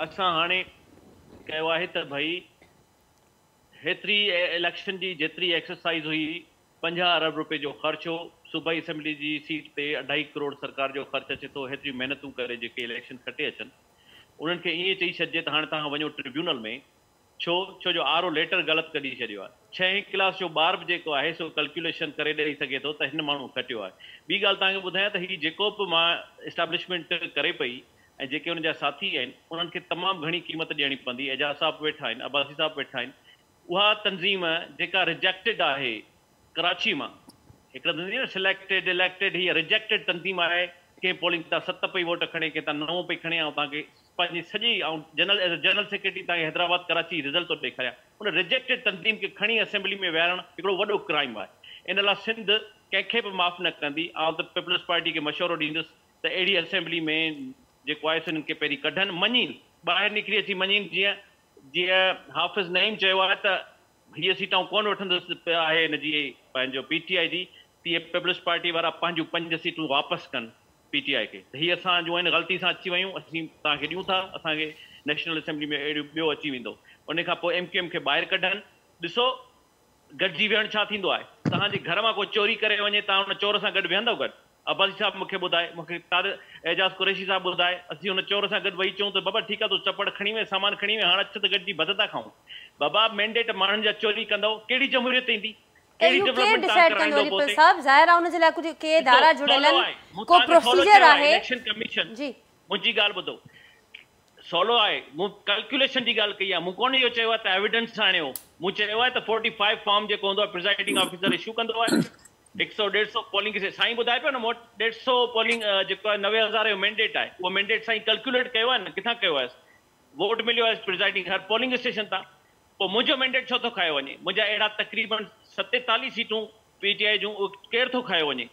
اسان هاڻي ڪيو آهي ته ڀئي هيتري اليڪشن جي جيتري ايڪسرسائيز هئي 50 ارب روپين جو خرچ هو، صوبائي اسيمبلي جي سيٽ تي اڍائي ڪروڙ سرڪار جو خرچ اچي ٿو، هيتريون محنتون ڪري جيڪي اليڪشن کٽي اچن انهن کي ائين چئي ڇڏجي ته هاڻي توهان وڃو ٽربيونل ۾، ڇو؟ ڇو جو آر او ليٽر غلط ڪڍي ڇڏيو آهي. ڇهين ڪلاس جو ٻار به جيڪو آهي سو ڪلڪيوليشن ڪري ڏئي سگهي ٿو ته هن ماڻهو کٽيو آهي. ٻي ڳالهه توهان کي ٻڌايان ته هي جيڪو به مان اسٽيبلشمينٽ ڪري پئي ۽ جيڪي ان جا ساٿي آهن انهن کي تمام گهڻي قيمت ڏيڻي پوندي، اعجاز صاحب به ويٺا آهن، عباسي صاحب به ويٺا آهن، اها تنظيم جيڪا ريجيڪٽيڊ آهي ڪراچي مان هڪڙا تنظيم نه سليڪٽيڊ اليڪٽيڊ هي ريجيڪٽيڊ تنظيم آهي ڪنهن پولنگ تان 7 پئي ووٽ کڻي ڪنهن تان 9 پئي کڻي آئون توهان کي پنهنجي سڄي آئون general as a general secretary توهان کي حيدرآباد ڪراچي رزلٽ ٿو ڏيکاريان ان ريجيڪٽيڊ تنظيم کي کڻي اسيمبلي ۾ ويهارڻ هڪڙو وڏو ڪرائيم آهي ان لاء سنڌ ڪنهن کي به معاف نه ڪندي آئون ته پيپلز پارٽي کي مشورو ڏيندس ته اهڙي اسيمبلي ۾ جيڪو آهي سو انهن کي پهرين ڪڍن مڃين ٻاهر نڪري اچي مڃين جيئن جيئن حافظ نعيم چيو آهي ته هيء سيٽ آئون ڪونه وٺندس آهي هن جي پنهنجو پي ٽي آء جي تيئن پيپلز پارٽي وارا پنهنجون 5 سيٽون واپس ڪن پي ٽي آء کي ته هي اسان جون آهن غلطي سان اچي ويون اسين توهان کي ڏيون ٿا اسان کي نيشنل اسيمبلي ۾ اهڙيون ٻيو اچي ويندو ان کان پوء ايم ڪيو ايم کي ٻاهر ڪڍن ڏسو گڏجي ويهڻ ڇا ٿيندو آهي؟ توهان جي گهر مان ڪو چوري ڪري وڃي، توهان ان چور سان گڏ ويهندؤ گڏ؟ عباسي صاحب مون کي ٻڌائي، مون کي طارق اعجاز قريشي صاحب ٻڌائي، اسين ان چور سان گڏ ويهي چئون ته بابا ٺيڪ آهي تون چپڙ کڻي وئين، سامان کڻي وئين، هاڻ اچ ته گڏجي ڀت ٿا کائون. بابا مينڊيٽ ماڻهن جا چوري ڪندؤ، ڪهڙي جمهوريت ايندي؟ ته ڪهڙي اهو ڪير ڊولپمينٽ توهان ڊسائيڊ ڪندو ڪرائيندؤ علي پوء پل اتي؟ صاحب؟ ظاهر آهي ان جي لاء ڪجهه ڪي ڏسو ادارا جڙيل سولو آهن، آهي، مون ڪو توهان کي سولو پروسيجر چيو آهي آهي. اليڪشن ڪميشن جي. منهنجي ڳالهه ٻڌو. سولو آهي، مون ڪلڪيوليشن جي ڳالهه ڪئي آهي، مون ڪونه اهو چيو آهي ته ايويڊنس آڻيو، مون چيو آهي ته 45 فارم جيڪو هوندو آهي پرزائيڊنگ آفيسر اشو ڪندو آهي، هڪ سئو ڏيڍ سئو پولنگ سائين ٻڌائي پيو نه مون وٽ ڏيڍ سئو پولنگ جيڪو آهي 90,000 جو مينڊيٽ آهي، اهو مينڊيٽ سائين ڪلڪيوليٽ ڪيو آهي نه ڪٿان ڪيو آهي، ووٽ مليو آهي پرزائيڊنگ هر پولنگ اسٽيشن تان، پوء منهنجو مينڊيٽ ڇو ٿو کايو وڃي، منهنجا اهڙا تقريبن 47 سيٽون پي ٽي آء جون اهي ڪير ٿو کايو وڃي،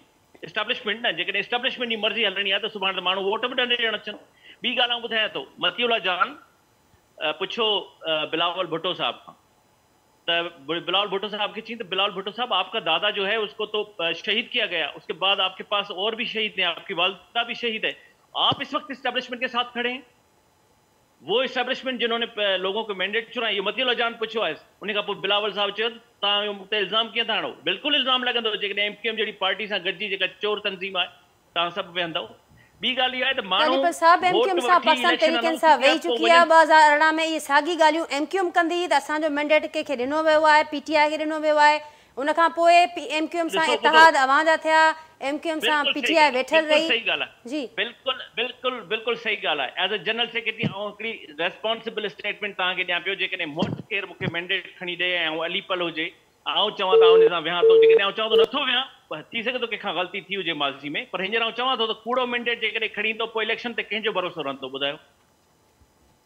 اسٽيبلشمينٽ نه، جيڪڏهن اسٽيبلشمينٽ جي مرضي هلڻي آهي ته سڀاڻي ته ماڻهو ووٽ به نه ڏيڻ اچن. ٻي ڳالهه آئون ٻڌايان ٿو، مطيع الله جان پڇيو بلاول ڀٽو صاحب کان ته بلاول ڀٽو صاحب کي چين ته بلاول ڀٽو صاحب آپ کا دادا جو هي اس کو تو شهيد ڪيا گيا اس ڪي بعد آپ ڪي پاس اور ڀي شهيد هين آپ ڪي والده ڀي شهيد هي آپ اس وقت اسٽيبلشمينٽ ڪي ساٿ کڙي هين وو اسٽيبلشمينٽ جنهون ني لوگون ڪي مينڊيٽ چرائي اهو مطيع الله جان پڇيو آهيس ان کان پوء بلاول صاحب چيو ته توهان اهو مون تي الزام ڪيئن ٿا هڻو بلڪل الزام لڳندو جيڪڏهن ايم ڪيو ايم جهڙي پارٽي سان گڏجي جيڪا چور تنظيم آهي توهان سڀ ويهندؤ ٻي ڳالهه اها آهي ته علي ماڻهو پل صاحب ايم ڪيو ووٽ ايم سان وٺي پاڪستان اليڪشن تحريڪ انائونس انصاف ٿي ويهي ويا پوء چڪي آهي وڃن 2018 ۾ اهي ساڳي ڳالهيون ايم ڪيو ايم ڪندي هئي ته اسان جو مينڊيٽ ڪنهن کي ڏنو ويو آهي پي ٽي آء کي ڏنو ويو آهي ان کان پوء ايم ڪيو ايم سان ڏسو ٻڌو اتحاد اوهان جا ٿيا، ايم ڪيو ايم سان بلڪل پي صحيح ٽي آء ڳالهه ويٺل بلڪل رهي. صحيح ڳالهه آهي جي. بلڪل بلڪل بلڪل صحيح ڳالهه آهي ايز اي جنرل سيڪريٽري آئون هڪڙي ريسپانسبل اسٽيٽمينٽ توهان کي ڏيان پيو جيڪڏهن مون وٽ ڪير مون کي مينڊيٽ کڻي ڏئي ۽ آئون علي پل هجي آئون چوان ته آئون ان سان ويهان ٿو جيڪڏهن آئون چوان ٿو نٿو ويهان پر ٿي سگهي ٿو ڪنهن کان غلطي ٿي هجي ماضي ۾ پر هينئر آئون چوان ٿو ته ڪوڙو مينڊيٽ جيڪڏهن کڻي ايندو پوء اليڪشن تي ڪنهن جو ڀروسو رهندو ٻڌايو.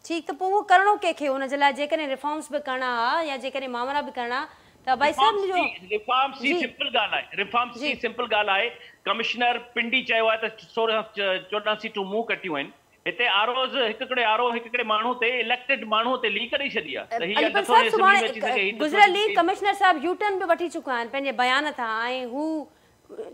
ٺيڪ ته پوء اهو ڪرڻو ڪنهن کي ان جي لاء جيڪڏهن ريفارمز به ڪرڻا ها يا جيڪڏهن مامرا به ڪرڻا ته ڀائي صاحب ريفارمز جو جي ريفارمز جي جي سمپل ڳالهه آهي ريفارمز جي جي سمپل ڳالهه آهي ڪمشنر پنڊي چيو آهي ته 16 14 سيٽون مون ڪٽيون آهن هتي آر اوز هڪ هڪڙي آر او هڪ هڪڙي ماڻهو تي اليڪٽيڊ ماڻهو تي ليڪ ڏئي ڇڏي آهي ته هي علي پل نٿو صاحب اسيمبلي سڀاڻي ۾ اچي سگهي هي نٿو گذريل اچي ڏينهن سگهي. ڪمشنر صاحب يو ٽرن به وٺي چڪا آهن پنهنجي بيان تان ۽ هو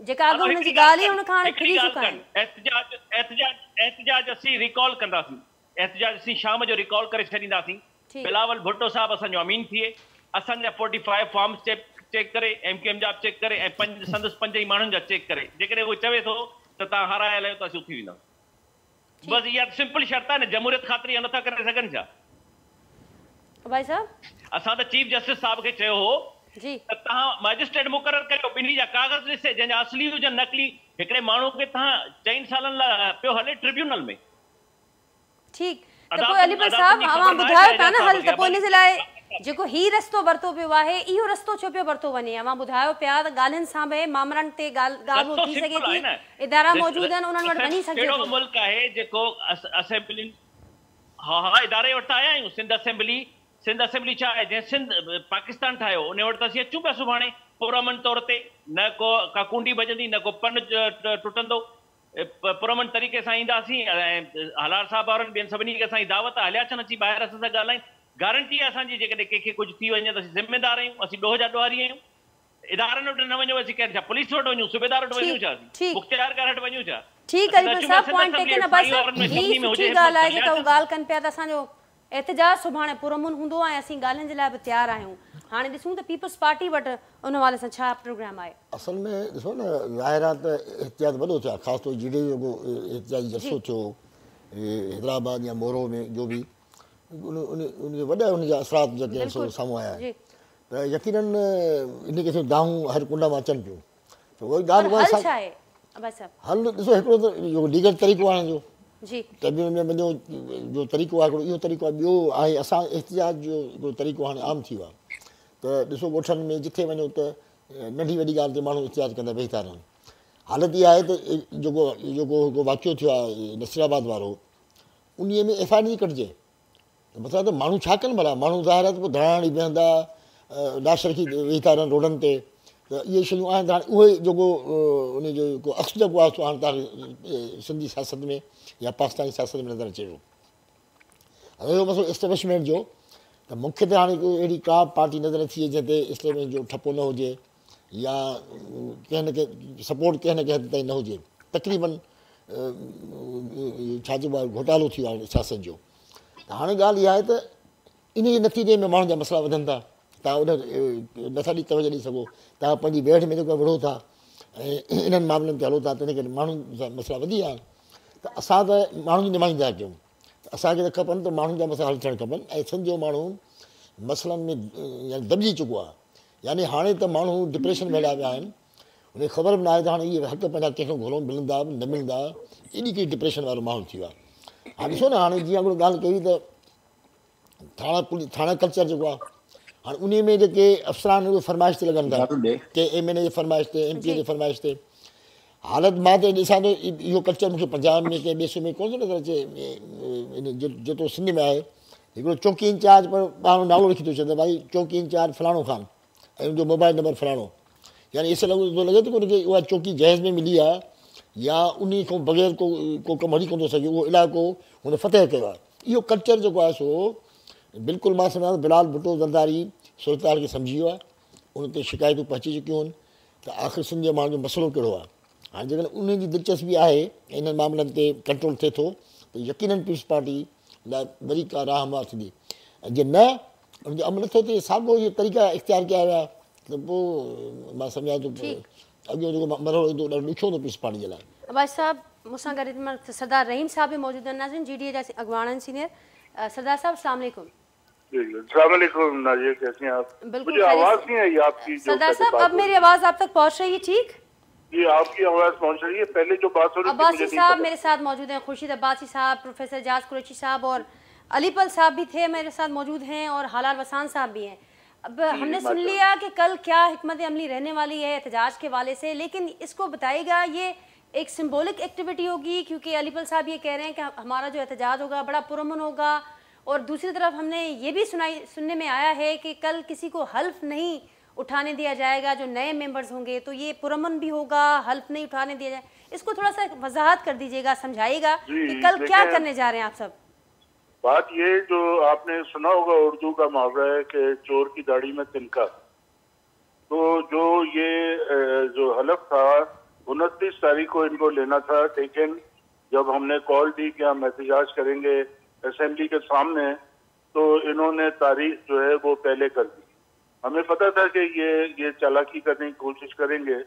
جيڪا اڳ هلو هن جي هڪڙي ڳالهه ڳالهه هئي ڪن ان کان هاڻي هڪڙي ڦري ڳالهه چڪا ڪن آهن. احتجاج احتجاج احتجاج اسين ريڪال ڪنداسين احتجاج اسين شام جو ريڪال ڪري ڇڏينداسين. ٺيڪ. بلاول ڀٽو صاحب اسان جو امين ٿئي، اسان جا forty five forms check check ڪري، ايم ڪيو ايم جا به چيڪ ڪري ۽ پنج سندس پنج ئي ماڻهن جا چيڪ ڪري. جيڪڏهن هو چوي ٿو ته توهان هارايل آهيو ته اسين اٿي وينداسين. ٺيڪ. بس اها سمپل شرط آهي نه، جمهوريت خاطر اها نٿا ڪري سگهن ڇا؟ ڀائي صاحب. اسان ته چيف جسٽس صاحب کي چيو هو جي. ته توهان مئجسٽريٽ مقرر ڪريو، ٻنهي جا ڪاغذ ڏسي، جنهن جا اصلي هجن نقلي، هڪڙي ماڻهو کي توهان چئن سالن لاء پيو هلي ٽربيونل ۾. ٺيڪ ته پوء علي پل صاحب اوهان ٻڌايو پيا نه حل ته پوء ان جي لاء جيڪو هي رستو ورتو ويو آهي اهو رستو ڇو پيو ورتو وڃي اوهان ٻڌايو پيا ته ڳالهين سان به مامرن تي ڳالهه ڳالهه ٻولهه ٿي سگهي ٿي ادارا موجود آهن انهن وٽ وڃي سگهجي ڪهڙو ٿو. ملڪ آهي جيڪو اسيمبلين ها ها اداري وٽ ته آيا آهيون سنڌ اسيمبلي سنڌ اسيمبلي ڇا آهي جنهن سنڌ پاڪستان ٺاهيو ان وٽ ته اسين اچون پيا سڀاڻي پرامن طور تي نه ڪو ڪا ڪونڊي ڀڄندي نه ڪو پن ٽٽندو پرامن طريقي سان اينداسين ۽ هالار صاحب وارن ٻين سڀني کي اسان جي دعوت آهي هليا اچن اچي ٻاهر اسان سان ڳالهائين گارنٽي آهي اسان جي جيڪڏهن ڪنهن کي ڪجهه ٿي وڃي ته اسين ذميدار آهيون اسين ڏوهه جا ڏوهاري آهيون ادارن وٽ نه وڃون اسين ڪنهن ڇا پوليس وٽ وڃون صوبيدار وٽ وڃون ٺيڪ ڇا اسين ٺيڪ. مختيارڪار وٽ وڃون ڇا ٺيڪ اسين علي ته پل اچون پيا صاحب سنڌ پوائنٽ اسيمبلي ٽيڪن وٽ عباسي سائين وارن ۾ هي سڀني ۾ سٺي هجي همت ڳالهه آهي هليا جيڪا هو اچن. ڳالهه ڪن پيا ته اسان جو احتجاج سڀاڻي پرامن هوندو ۽ اسين ڳالهين جي لاء به تيار آهيون. هاڻي ڏسون ته پيپلز پارٽي وٽ ان حوالي سان ڇا پروگرام آهي. اصل ۾ ڏسو نه ظاهر آهي ته احتجاج وڏو ٿيو آهي خاص طور جي ڊي اي جو جيڪو احتجاجي جلسو ٿيو حيدرآباد يا مورو ۾ جو به ان ان ان جي وڏا ان جا اثرات جيڪي آهن سو سامهون آيا آهن ته يقينن ان قسم جون دانهون هر ڪنڊ مان اچن پيون ته اها ڳالهه حل ڇا آهي عباسي صاحب؟ حل ڏسو هڪڙو ته جيڪو ليگل طريقو آهي جو جي ٽربيونل ۾ وڃو جو طريقو آهي هڪڙو اهو طريقو آهي ٻيو آهي اسان احتجاج جو هڪڙو طريقو هاڻي عام ٿي ويو آهي ته ڏسو ڳوٺن ۾ جٿي وڃو ته ننڍي وڏي ڳالهه تي ماڻهو احتجاج ڪندا ويهي ٿا رهن حالت اها آهي ته جيڪو جيڪو هڪ واقعو ٿيو آهي نصير آباد وارو انهي ۾ ايف I R نٿي ڪٽجي ته مطلب ته ماڻهو ڇا ڪن ڀلا ماڻهو ظاهر آهي ته پوء ڌرڻا هڻي بيهندا لاش رکي ويهي ٿا رهن روڊن تي ته اهي شيون آهن ته هاڻي اهي جيڪو ان جو جيڪو عڪس جيڪو آهي سو هاڻي توهان کي سنڌي سياست ۾ يا پاڪستاني سياست ۾ نظر اچي پيو رهيو مسئلو اسٽيبلشمينٽ جو ته مون کي ته هاڻي اهڙي ڪا پارٽي نظر نٿي اچي جنهن تي اسٽيبلشمينٽ جو ٺپو نه هجي يا ڪنهن نه ڪنهن سپورٽ ڪنهن نه ڪنهن حد تائين نه هجي تقريبن ڇا چئبو آهي گهوٽالو ٿي ويو آهي سياست جو ته هاڻي ڳالهه اها آهي ته ان جي نتيجي ۾ ماڻهن جا مسئلا وڌن ٿا توهان ان نٿا ڏي توجه ڏئي سگهو توهان پنهنجي ويڙهه ۾ جيڪو وڙهو ٿا ۽ انهن معاملن تي هلو ٿا تنهن ڪري ماڻهن جا مسئلا وڌي ويا آهن ته اسان ته ماڻهن جي نمائندا ڪيون ته اسان کي ته کپن ته ماڻهن جا مسئلا حل ٿيڻ کپن ۽ سنڌ جو ماڻهو مسئلن ۾ يعني دٻجي چڪو آهي يعني هاڻي ته ماڻهو ڊپريشن ۾ هليا ويا آهن ان کي خبر به ناهي ته هاڻي اهي حق پنهنجا ڪنهن کان گهرون ملندا به نه ملندا ايڏي ڪهڙي ڊپريشن وارو ماحول ٿي ويو آهي. هاڻي ڏسو نه هاڻي جيئن هڪڙو ڳالهه ڪئي ته ٿاڻا پوليس ٿاڻا ڪلچر جيڪو آهي هاڻي انهي ۾ جيڪي افسران اهي فرمائش تي لڳن ٿا ڪي ايم اين اي جي فرمائش تي ايم پي اي جي فرمائش تي حالت مان ته ڏسان ٿو اهو ڪلچر مونکي پنجاب ۾ ڪنهن ٻئي صوبي ۾ ڪونه ٿو نظر اچي جيترو سنڌ ۾ آهي هڪڙو چوڪي انچارج پر پاڻ نالو لکي ٿو ڇڏي ته ڀائي چوڪي انچارج فلاڻو خان ۽ ان جو موبائل نمبر فلاڻو يعني ايسي لڳو ٿو لڳي ته ان کي اها چوڪي جهيز ۾ ملي آهي يا انهي کان بغير ڪو ڪو ڪم هلي ڪونه ٿو سگهي اهو علائقو هن فتح ڪيو آهي اهو ڪلچر جيڪو آهي سو بلڪل مان سمجهان ٿو بلال ڀٽو زرداري صورتحال کي سمجهي ويو آهي ان تي شڪايتون پهچي چڪيون آهن ته آخر سنڌ جي ماڻهن جو مسئلو ڪهڙو آهي هاڻي جيڪڏهن انهن جي دلچسپي آهي ۽ انهن معاملن تي ڪنٽرول ٿئي ٿو ته يقينن پيپلز پارٽي لاء وري ڪا راهه هموار ٿيندي ۽ جي نه ان جو عمل نٿو ٿئي ساڳو اهي طريقا اختيار ڪيا ويا ته پوء مان سمجهان ٿو اڳيون جيڪو مرحلو ايندو ڏاڍو ڏکيو هوندو پيپلز پارٽي جي لاء. عباسي صاحب مون سان گڏ هن مهل سردار رحيم صاحب به موجود آهن ناظرين جي ڊي اي جا اڳواڻ آهن سينيئر سردار صاحب السلام عليڪم. جي جي السلام عليڪم نازيه ڪيسي هين آپ بلڪل مجهي آواز نهين آئي آپ ڪي جو سردار پهلي صاحب بات اب هو ميري رهي آواز آپ تڪ پهچ رهي هي ٺيڪ؟ جي آپ ڪي آواز پهچ رهي هي پهلي جو بات هو رهي ٿي عباسي مجهي نهين صاحب پتا ميري ساٿ موجود هين خورشيد عباسي صاحب پروفيسر اعجاز قريشي صاحب اور علي پل صاحب ڀي ٿي ميري ساٿ موجود هين اور هالار وسان صاحب ڀي هين اب جي هم ني سن ماشاء ليا ڪي ڪل ڪيا حڪمت عملي رهني والي هي احتجاج ڪي والي سي ليڪن اس ڪو بتائي گا يه ايڪ سمبولڪ ايڪٽيوٽي هوگي ڪيونڪه علي پل صاحب يه ڪهه رهي هين ڪي همارا جو احتجاج هوگا بڙا پرامن هوگا اور دوسري طرف هم ني يه ڀي سنائي سنني ۾ آيا هي ڪي ڪل ڪسي ڪو حلف نهين اٺاني ديا جائي گا جو نئي ميمبرز هونگي تو يه پرامن ڀي هوگا حلف نهين اٺاني ديا جائي اس ڪو ٿوڙا سا وضاحت ڪر ديجئي گا سمجهائي گا جي ڪي ڪل ڪيا ديکين ڪرني جا رهي هين آپ سب. بات يه جو آپ ني سنا هوگا اردو ڪا محاوره هي ڪي چور ڪي داڙهي ۾ تنڪا تو جو يه جو حلف ٿا 29 تاريخ ڪو انڪو لينا ٿا ليڪن جب هم ني ڪال the ڪي هم احتجاج ڪرينگي اسيمبلي ڪي سامني تو انهون ني تاريخ جو هي وو پهلي ڪر the همين پتا ٿا ڪي يه يه چالاڪي ڪرني ڪي ڪوشش ڪرينگي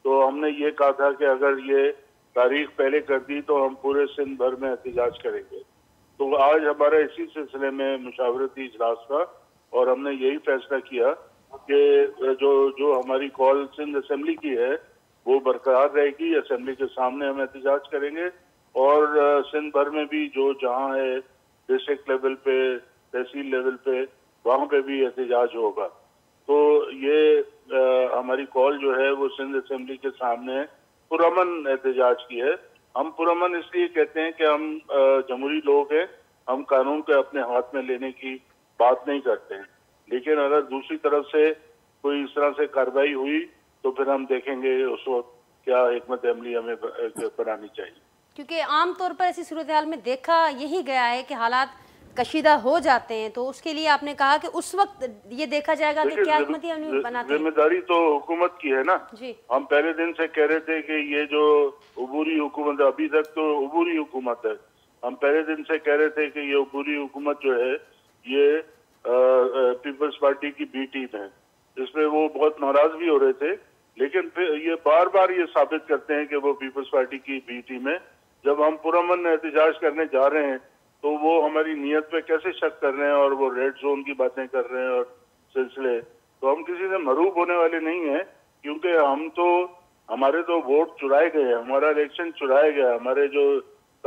تو هم ني يه ڪها ٿا ڪي اگر يه تاريخ پهلي ڪر the تو هم پوري سنڌ ڀر ۾ احتجاج ڪرينگي تو آج همارا اسي سلسلي ۾ مشاورتي اجلاس ٿا اور هم ني يهي فيصله ڪيا ڪي جو جو هماري ڪال سنڌ اسيمبلي ڪي هي وو برقرار رهيگي اسيمبلي ڪي سامني هم احتجاج ڪرينگي اور سنڌ ڀر ۾ ڀي جو جهان هي ڊسٽرڪٽ ليول پي تحصيل ليول پي وهان پي ڀي احتجاج هوگا تو يه هماري ڪال جو هي وو سنڌ اسيمبلي ڪي سامني پرامن احتجاج ڪي هي هم پرامن اس ليي ڪهتي هين ڪي هم جمهوري لوگ هين هم قانون ڪو اپني هاٿ ۾ ليني ڪي بات نهين ڪرتي هين ليڪن اگر دوسري طرف سي ڪوئي اس طرح سي ڪاروائي هئي تو ڦر هم ديکين گي اس وقت ڪيا حڪمت عملي همين بناني چاهيي. ڪيونڪه عام طور پر ايسي صورتحال ۾ ديکها يهي گيا هي ڪي حالات ڪشيده هو جاتي هين تو اس ڪي ليي آپ ني ڪها ڪي اس وقت يه ديکها جائي گا ڪي ڪيا حڪمت عملي بناتي هين. ذميداري تو حڪومت ڪي هي نا هم پهلي دن سي ڪهه رهي ٿي ڪي يه جو عبوري حڪومت هي اڀي تڪ تو عبوري حڪومت هي هم پهلي دن سي ڪهه رهي ٿي ڪي يه عبوري حڪومت جو هي يه پيپلز پارٽي ڪي بي ٽيم هي اس مين وو بهت ناراض ڀي هو رهي ٿي ليڪن ڦر يه بار بار يه ثابت ڪرتي هين ڪي وو پيپلز پارٽي ڪي بي ٽيم هي جب هم پرامن احتجاج ڪرني جا رهي هين تو وو هماري نيت پي ڪيسي شڪ ڪر رهي هين اور وو ريڊ زون ڪي باتين ڪر رهي هين اور سلسلي تو هم ڪسي سي مرعوب هوني والي نهين هين ڪيونڪه هم تو هماري تو ووٽ چرائي گئي هين همارا اليڪشن چرايا گيا هي هماري جو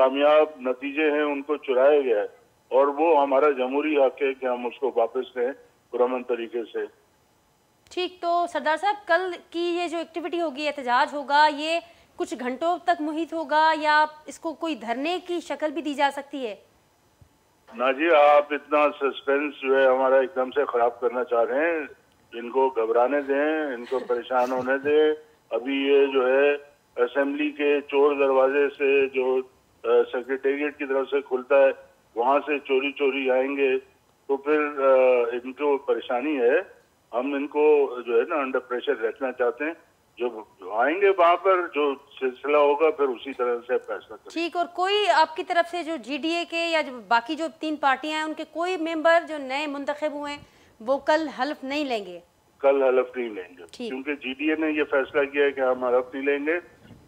ڪامياب نتيجي هين انڪو چرايا گيا هي اور وو همارا جمهوري حق هي ڪي هم اسڪو واپس لين پرامن طريقي سي. ٺيڪ تو سردار صاحب ڪل ڪي يه جو ايڪٽيوٽي هوگي احتجاج هوگا يه ڪجهه گهنٽو تڪ محيط هوگا يا اس ڪو ڪوئي ڌرني ڪي شڪل ڀي the جا سڪتي هي. نا جي آپ اتنا سسپينس جو هي همارا ايڪدم سي خراب ڪرنا چاه رهي هين انڪو گهبراني دين انڪو پريشان هوني دين اڀي يه جو هي اسيمبلي ڪي چور دروازي سي جو سيڪريٽريٽ ڪي طرف سي کلتا هي وهان سي چوري چوري آئينگي تو ڦر انڪو پريشاني هي هم انڪو جو هي نا انڊر پريشر رکنا چاهتي هين جو آئينگي وهان پر جو سلسله هوگا ڦر اسي طرح سي فيصله ڪرينگي. ٺيڪ اور ڪوئي آپ ڪي طرف سي جو جي ڊي اي ڪي يا جو باقي جو تين پارٽيان هين انڪي ڪوئي ميمبر جو نئي منتخب هئي هين وو ڪل حلف نهين لينگي. ڪل حلف نهين لينگي ڪيونڪه جي ڊي اي ني يه فيصله ڪيا هي ڪي هم حلف نهين لينگي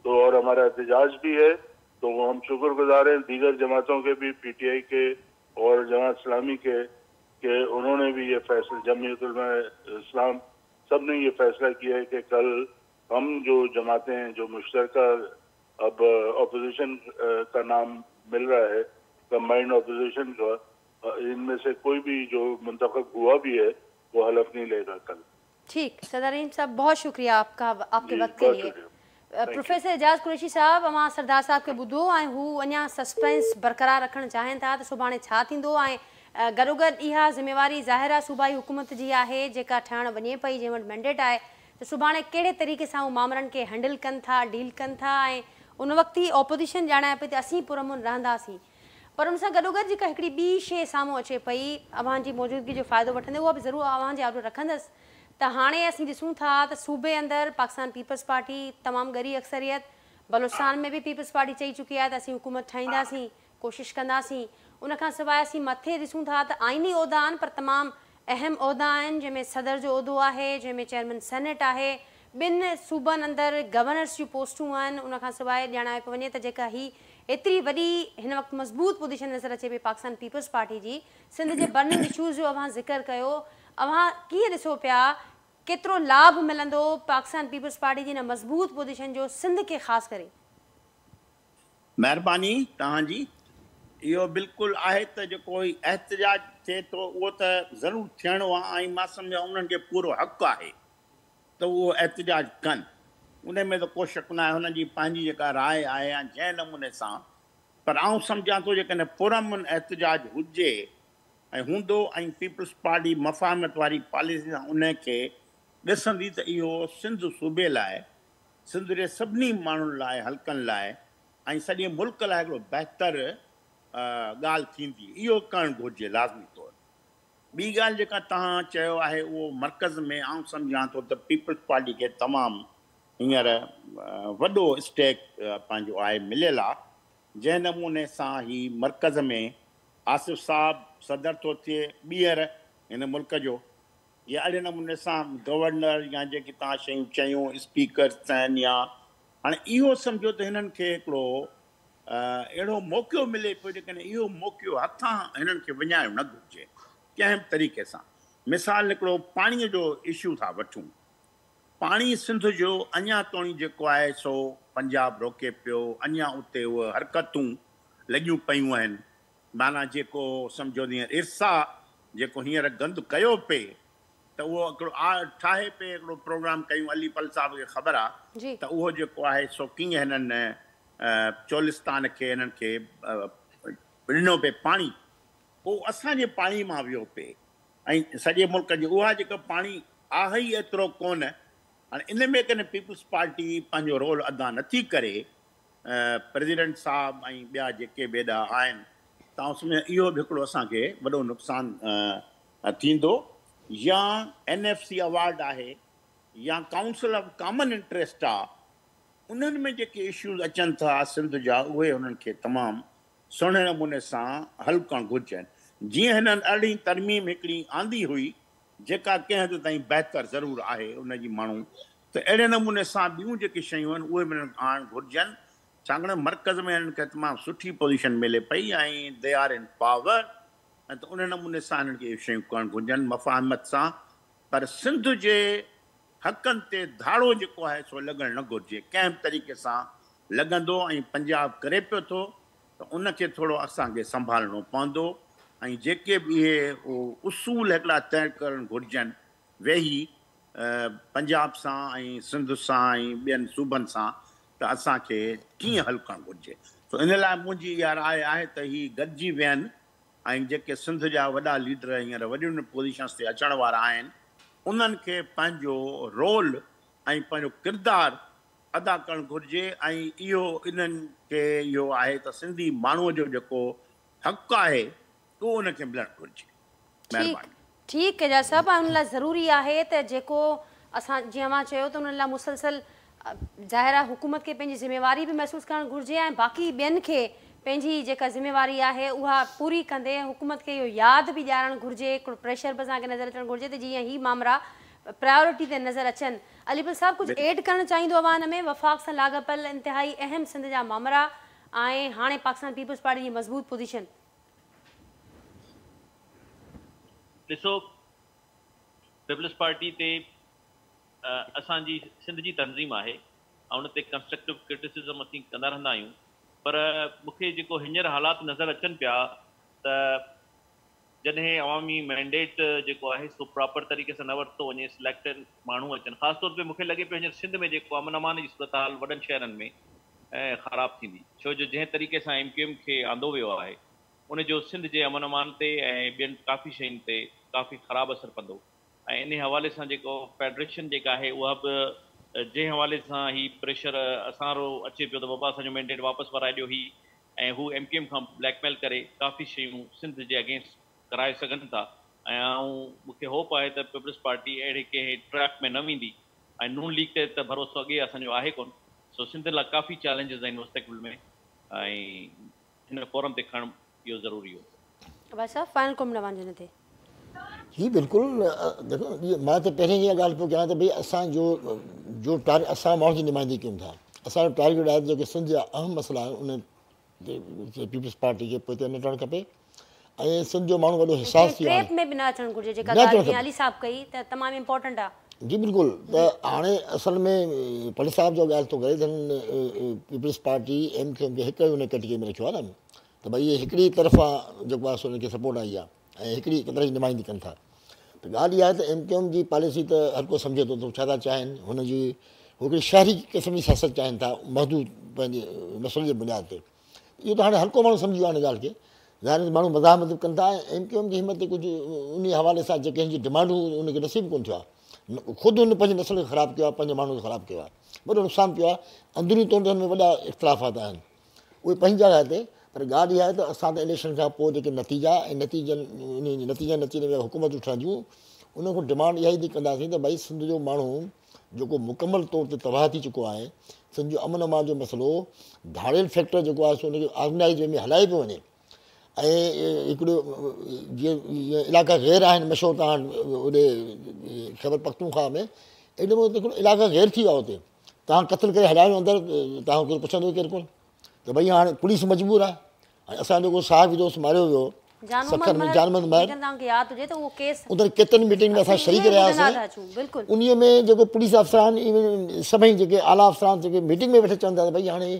تو اور همارا احتجاج ڀي هي تو وو هم شڪر گذار هين ديگر جماعتون ڪي ڀي پي ٽي آئي ڪي اور جماعت اسلامي ڪي ڪي انهون ني ڀي يه فيصله جمعيت علماء اسلام سب ني يه فيصله ڪيا هي ڪي ڪل هم جو جماعتين جو مشترڪه اب اپوزيشن ڪا نام مل رها هي कंबाइंड अपोजिशन का, इनमें से कोई भी जो मुंतखब हुआ भी है वो हलफ नहीं लेगा कल। ठीक, सरदार रहीम साहब, बहुत शुक्रिया आपका आपके वक्त के लिए। प्रोफेसर एजाज़ कुरैशी साहब, अवां सरदार साहब खे ॿुधो ऐं हू अञा सस्पेंस बरक़रार रखणु चाहिनि था त सुभाणे छा थींदो ऐं गॾोगॾु इहा ज़िम्मेवारी ज़ाहिर आहे सूबाई हुकूमत जी आहे जेका ठहणु वञे पई, जंहिं वटि मैंडेट आहे, त सुभाणे कहिड़े तरीक़े सां हू मामलनि खे हैंडल कनि था, डील कनि था ऐं उन वक़्तु ई ऑपोज़िशन ॼाणाए पई त असीं पुरअमुन रहंदासीं। पर उन सां गॾोगॾु जेका हिकिड़ी ॿी शइ साम्हूं अचे पई, अव्हां जी मौजूदगी जो फ़ाइदो वठंदे उहा बि ज़रूरु अव्हां जे आॾो रखंदसि त हाणे असीं ॾिसूं था त सूबे अंदरि पाकिस्तान पीपल्स पार्टी तमामु ॻरी अक्सरियत, बलोचिस्तान में बि पीपल्स पार्टी चई चुकी आहे त असीं हुकूमत ठाहींदासीं, कोशिशि कंदासीं। उन खां सवाइ असीं मथे ॾिसूं था त आइनी उहिदा आहिनि पर तमामु अहम उहिदा आहिनि, जंहिंमें सदर जो उहिदो आहे, जंहिंमें चेयरमैन सेनेट आहे, ॿिनि सूबनि अंदरि गवर्नर्स जूं पोस्टूं आहिनि। उन खां सवाइ ॼाणायो पियो वञे त जेका ही एतिरी वॾी हिन वक़्तु मज़बूत पोज़ीशन नज़र अचे पई पाकिस्तान पीपल्स पार्टी जी, सिंध जे बर्निंग इशूज़ जो अव्हां ज़िक्र कयो, अव्हां कीअं ॾिसो पिया केतिरो लाभ मिलंदो पाकिस्तान पीपल्स पार्टी जी हिन मज़बूत पोज़ीशन जो सिंध खे ख़ासि करे? महिरबानी तव्हांजी। इहो बिल्कुलु आहे त जेको एहतजाज थिए थो उहो त ज़रूरु थियणो आहे ऐं मां सम्झां उन्हनि खे पूरो हक़ आहे त उहो एहतजाज कनि, उन में त को शक न आहे, हुननि जी पंहिंजी जेका राय आहे या जंहिं नमूने सां। पर आउं सम्झां थो जेकॾहिं पुरअमन एहतजाज हुजे ऐं हूंदो ऐं पीपल्स पार्टी मफ़ाहमत वारी पॉलिसी सां उनखे ॾिसंदी त इहो सिंध सूबे लाइ, सिंध जे सभिनी माण्हुनि लाइ, हल्कनि लाइ ऐं सॼे मुल्क लाइ हिकिड़ो बहितर ॻाल्हि थींदी। इहो करणु घुरिजे लाज़मी तौर। ॿी ॻाल्हि जेका तव्हां चयो आहे उहो मर्कज़ में आउं सम्झां थो त पीपल्स पार्टी खे तमामु हींअर वॾो स्टेक पंहिंजो आहे मिलियल आहे। जंहिं नमूने सां ही मर्कज़ में आसिफ़ साहब सदर थो थिए ॿीहर हिन मुल्क जो, या अहिड़े नमूने सां गवर्नर या जेकी तव्हां शयूं चयूं स्पीकर आहिनि, या हाणे इहो सम्झो त हिननि खे हिकिड़ो अहिड़ो मौक़ो मिले पियो, जेकॾहिं इहो मौक़ो हथां हिननि खे वञाइणो न घुरिजे कंहिं बि तरीक़े सां। मिसाल हिकिड़ो पाणीअ जो इशू था वठूं, पाणी सिंध जो अञा ताईं जेको आहे सो पंजाब रोके पियो, अञा उते उहे हरकतूं लॻियूं पयूं आहिनि। माना जेको सम्झो जीअं इरसा जेको हींअर गंद कयो पए त उहो हिकिड़ो ठाहे पे हिकिड़ो प्रोग्राम कयूं, अली पल साहब खे ख़बर आहे त उहो जेको आहे सो कीअं हिननि चोलिस्तान खे हिननि खे ॾिनो पे पाणी, उहो असांजे पाणी मां वियो पे ऐं सॼे मुल्क जी उहा जेका पाणी आहे ई एतिरो कोन। हाणे इन में कॾहिं पीपल्स पार्टी पंहिंजो रोल अदा नथी करे, प्रेसिडेंट साहब ऐं ॿिया जेके बि एॾा आहिनि, त आउं सम्झां इहो बि हिकिड़ो असांखे वॾो नुक़सानु थींदो। या NFC award आहे या काउंसिल ऑफ कॉमन इंट्रस्ट आहे, उन्हनि में जेके इश्यूज़ अचनि था सिंध जा उहे हुननि खे तमामु सुहिणे नमूने सां हल करणु घुरिजनि। जीअं हिननि 18 तरमीम हिकिड़ी आंदी हुई जेका कंहिं हद ताईं बहितर ज़रूरु आहे उनजी माण्हू, त अहिड़े नमूने सां ॿियूं जेके शयूं आहिनि उहे बि हिननि आणणु घुरिजनि, छाकाणि मर्कज़ में हिननि खे तमामु सुठी पोज़ीशन मिले पई ऐं they are in power, ऐं त उन नमूने सां हिननि खे इहे शयूं करणु घुरिजनि मफ़ाहमत सां। पर सिंध जे हक़नि ते धाड़ो जेको आहे सो लॻणु न घुरिजे, कंहिं बि तरीक़े सां लॻंदो ऐं पंजाब करे पियो थो त उनखे थोरो असांखे संभालिणो पवंदो ऐं जेके बि इहे उसूल हिकिड़ा तय करणु घुरिजनि वेही पंजाब सां ऐं सिंध सां ऐं ॿियनि सूबनि सां त असांखे कीअं हल करणु घुरिजे। त इन लाइ मुंहिंजी इहा राय आहे त ही गॾिजी वियनि ऐं जेके सिंध जा वॾा लीडर हींअर वॾियुनि पोज़ीशन्स ते अचण वारा आहिनि उन्हनि खे पंहिंजो रोल ऐं पंहिंजो किरदारु अदा करणु घुरिजे ऐं इहो इन्हनि खे इहो आहे त सिंधी माण्हूअ जो जेको हक़ आहे उहो उनखे मिलणु घुरिजे। महिरबानी। ठीकु एजाज़ साहब, ऐं उन लाइ ज़रूरी आहे त जेको असां जीअं मां चयो त उन्हनि लाइ मुसलसल ज़ाहिर आहे हुकूमत खे पंहिंजी ज़िम्मेवारी बि महसूसु करणु घुरिजे ऐं बाक़ी ॿियनि खे पंहिंजी जेका ज़िम्मेवारी आहे उहा पूरी कंदे हुकूमत खे इहो यादि बि ॾियारणु घुरिजे, हिकिड़ो प्रेशर बि असांखे नज़र अचणु घुरिजे त जीअं ही मामला प्रायोरिटी ते नज़र अचनि। अली पल साहब, कुझु एड करणु चाहींदो अवां हिन में? वफ़ाक़ सां लाॻापियल इंतिहाई अहम सिंध जा मामला ऐं हाणे पाकिस्तान पीपल्स पार्टी जी मज़बूत पोज़ीशन। ॾिसो, पीपल्स पार्टी ते असांजी सिंध जी तंज़ीम आहे ऐं उन ते कंस्ट्रक्टिव क्रिटिसिज़म असीं कंदा रहंदा आहियूं। پر مون کي جيڪو هينئر حالات نظر اچن پيا ته جڏهن عوامي مينڊيٽ جيڪو آهي سو پراپر طريقي سان نه ورتو وڃي سليڪٽڊ ماڻهو اچن خاص طور تي مون کي لڳي پيو هينئر سنڌ ۾ جيڪو امن امان جي صورتحال وڏن شهرن ۾ خراب ٿيندي ڇو جو جنهن طريقي سان ايم ڪيو ايم کي آندو ويو آهي ان جو سنڌ جي امن امان تي ۽ ٻين ڪافي شين تي ڪافي خراب اثر پوندو ۽ انهي حوالي سان جيڪو فيڊريشن جيڪا آهي اها به جنهن حوالي سان هي پريشر اسان وارو اچي پيو ته بابا اسان جو مينڊيٽ واپس ورائي ڏيو هي ۽ هو ايم ڪيو ايم کان بليڪ ميل ڪري ڪافي شيون سنڌ جي اگينسٽ ڪرائي سگهن ٿا ۽ آئون مون کي هوپ آهي ته پيپلز پارٽي اهڙي ڪنهن ٽريپ ۾ نه ويندي ۽ نون ليگ تي ته ڀروسو اڳي اسان جو آهي ڪونه سو سنڌ لاء ڪافي چئلينجز آهن مستقبل ۾ ۽ هن فورم تي کڻڻ اهو ضروري هو. عباسي صاحب فائنل ڪمينٽ اوهان جي هن تي. جي بلڪل ديکو مان ته پهرين اها ڳالهه پيو ڪيان ته ڀئي اسان جو جو ٽار اسان ماڻهن جي نمائندگي ڪيون ٿا اسان جو ٽارگيٽ آهي جيڪي سنڌ جا اهم مسئلا آهن ان تي پيپلز پارٽي کي پوئتي نه هٽڻ کپي ۽ سنڌ جو ماڻهو وڏو حساس ٿي ويو آهي ٽريپ ۾ به نه اچڻ گهرجي جيڪا ڳالهه جيئن علي صاحب ڪئي ته تمام امپورٽنٽ آهي. جي بلڪل ته هاڻي اصل ۾ پلي صاحب جو ڳالهه ٿو ڪري ته peoples party M Q M کي هڪ ان ڪيٽيگري ۾ رکيو آهي نه ته ڀئي اهي هڪڙي طرفان جيڪو آهي سو ان کي سپورٽ آئي آهي ۽ هڪڙي طرح جي نمائندگي ڪن ٿا ته ڳالهه اها آهي ته ايم ڪيو ايم جي پاليسي ته هر ڪو سمجهي ٿو ته ڇا ٿا چاهين هن جي هو هڪڙي شهري قسم جي سياست چاهين ٿا محدود پنهنجي نسل جي بنياد تي اهو ته هاڻي هر ڪو ماڻهو سمجهي ويو آهي هن ڳالهه کي ظاهر آهي ماڻهو مزاحمت به ڪن ٿا ۽ ايم ڪيو ايم جي همت تي ڪجهه ان حوالي سان جيڪي هن جون ڊمانڊون ان کي نصيب ڪونه ٿيو آهي خود هن پنهنجي نسل کي خراب ڪيو آهي پنهنجي ماڻهن کي خراب ڪيو آهي وڏو نقصان پيو آهي اندروني طور تي هن ۾ وڏا اختلافات آهن اهي پنهنجي جڳهه تي پر ڳالهه اها آهي ته اسان ته اليڪشن کان پوء جيڪي نتيجا ۽ نتيجن انهن نتيجن نتيجي ۾ حڪومتون ٺهنديون ان کان ڊمانڊ اها ئي ٿي ڪنداسين ته ڀائي سنڌ جو ماڻهو جيڪو مڪمل طور تي تباهه ٿي چڪو آهي سنڌ جو امن امان جو مسئلو ڌاڙيل فيڪٽر جيڪو آهي سو ان کي آرگنائز وي ۾ هلايو پيو وڃي ۽ هڪڙو جيئن علائقا غير آهن مشهور تان هوڏي خيبر پختونخوا ۾ اهڙي نموني هڪڙو علائقا غير ٿي ويو آهي اتي توهان قتل ڪري هلايو اندر توهان ڪير پڇندو ڪير ڪونه ته ڀئي هاڻي پوليس مجبور آهي ۽ اسان جو ڪو صحافي دوست ماريو ويو سکر ۾ جان محمد مهر اتي ڪيترن ميٽنگ ۾ اسان شريڪ رهياسين انهي ۾ جيڪو پوليس افسران سڀئي جيڪي اعليٰ افسران جيڪي ميٽنگ ۾ ويٺي چون ٿا ته ڀئي هاڻي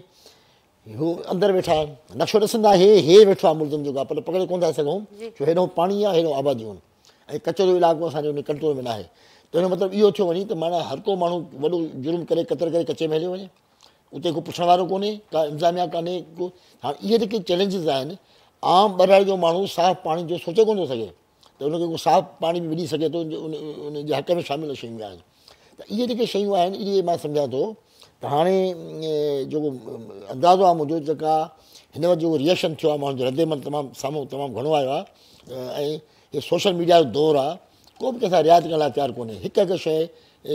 هو اندر ويٺا آهن نقشو ڏسندا هي هي ويٺو آهي ملزم جيڪو آهي پر پڪڙي ڪونه ٿا سگهون ڇو هيڏو پاڻي آهي هيڏو آباديون آهن ۽ ڪچو جو علائقو اسان جو ڪنٽرول ۾ ناهي ته ان جو مطلب اهو ٿيو وڃي ته معنيٰ هر ڪو ماڻهو وڏو جرم ڪري قتل ڪري ڪچي ۾ هليو وڃي اتي ڪو پڇڻ وارو ڪونهي ڪا انتظاميا ڪانهي ڪو هاڻي اهي جيڪي چئلينجز آهن عام ٻهراڙي جو ماڻهو صاف پاڻي جو سوچي ڪونه ٿو سگهي ته ان کي ڪو صاف پاڻي به ملي سگهي ٿو ان جي حق ۾ شامل شيون آهن ته اهي جيڪي شيون آهن اهي مان سمجهان ٿو ته هاڻي جيڪو اندازو آهي منهنجو جيڪا هن وقت جيڪو ريئڪشن ٿيو آهي ماڻهن جو رد عمل تمام سامهون تمام گهڻو آيو آهي ۽ هي سوشل ميڊيا جو دور آهي ڪو به ڪنهن سان رعايت ڪرڻ لاء تيار ڪونهي هڪ هڪ شيء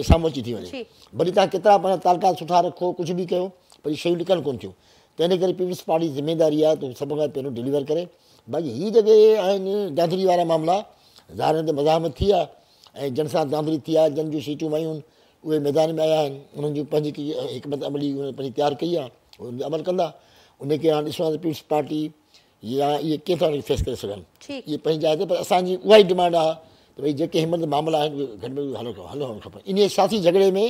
سامهون اچي ٿي وڃي ڀلي توهان ڪيترا پنهنجا تعلقات سٺا رکو ڪجهه به ڪيو پر اهي شيون لڪن ڪونه ٿيون تنهن ڪري پيپلز پارٽي جي ذميواري آهي ته سڀ کان پهريون ڊليور ڪري باقي هي جيڪي آهن ڌانڌلي وارا معاملا ظاهر آهي ته مزاحمت ٿي آهي ۽ جن سان ڌانڌلي ٿي آهي جن جون سيٽون ويون اهي ميدان ۾ آيا آهن انهن جي پنهنجي حڪمت عملي انهن پنهنجي تيار ڪئي آهي ان تي عمل ڪندا ان کي هاڻي ڏسڻو آهي ته پيپلز پارٽي يا اهي ڪيئن ٿا ان کي فيس ڪري سگهن اهي پنهنجي جاء تي پر اسان جي اها ئي ڊمانڊ آهي ته ڀئي جيڪي هن مهل معاملا آهن اهي گهٽ ۾ گهٽ حل هئڻ کپن انهي سياسي جهڳڙي ۾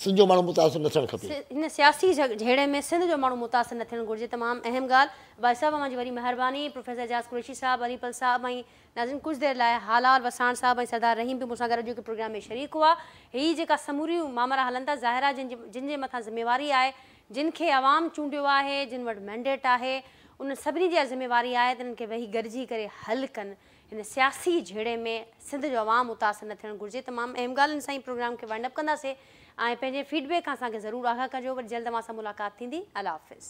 سنڌ جو ماڻهو متاثر نه ٿيڻ کپي. هن سياسي جهيڙي ۾ سنڌ جو ماڻهو متاثر نه ٿيڻ گهرجي تمام اهم ڳالهه ڀائي صاحب اوهان جي وڏي مهرباني پروفيسر اعجاز قريشي صاحب علي پلهه صاحب ۽ ناظرين ڪجهه دير لاء هالار وساڻ صاحب ۽ سردار رحيم به مون سان گڏ اڄوڪي پروگرام ۾ شريڪ هئا. هي جيڪا سموريون مامرا هلن ٿا ظاهر آهي جن جي مٿان ذميواري آهي جن کي عوام چونڊيو آهي جن وٽ مينڊيٽ آهي انهن سڀني جي اها ذميواري آهي ته انهن کي ويهي گڏجي ڪري حل ڪن هن سياسي جهيڙي ۾ سنڌ جو عوام متاثر نه ٿيڻ گهرجي تمام اهم ڳالهين سان ئي پروگرام کي وائنڊ اپ ڪنداسين ۽ پنهنجي فيڊ بيڪ کان اسان کي ضرور آگاهه ڪجو وري جلد اوهان سان ملاقات ٿيندي الله حافظ.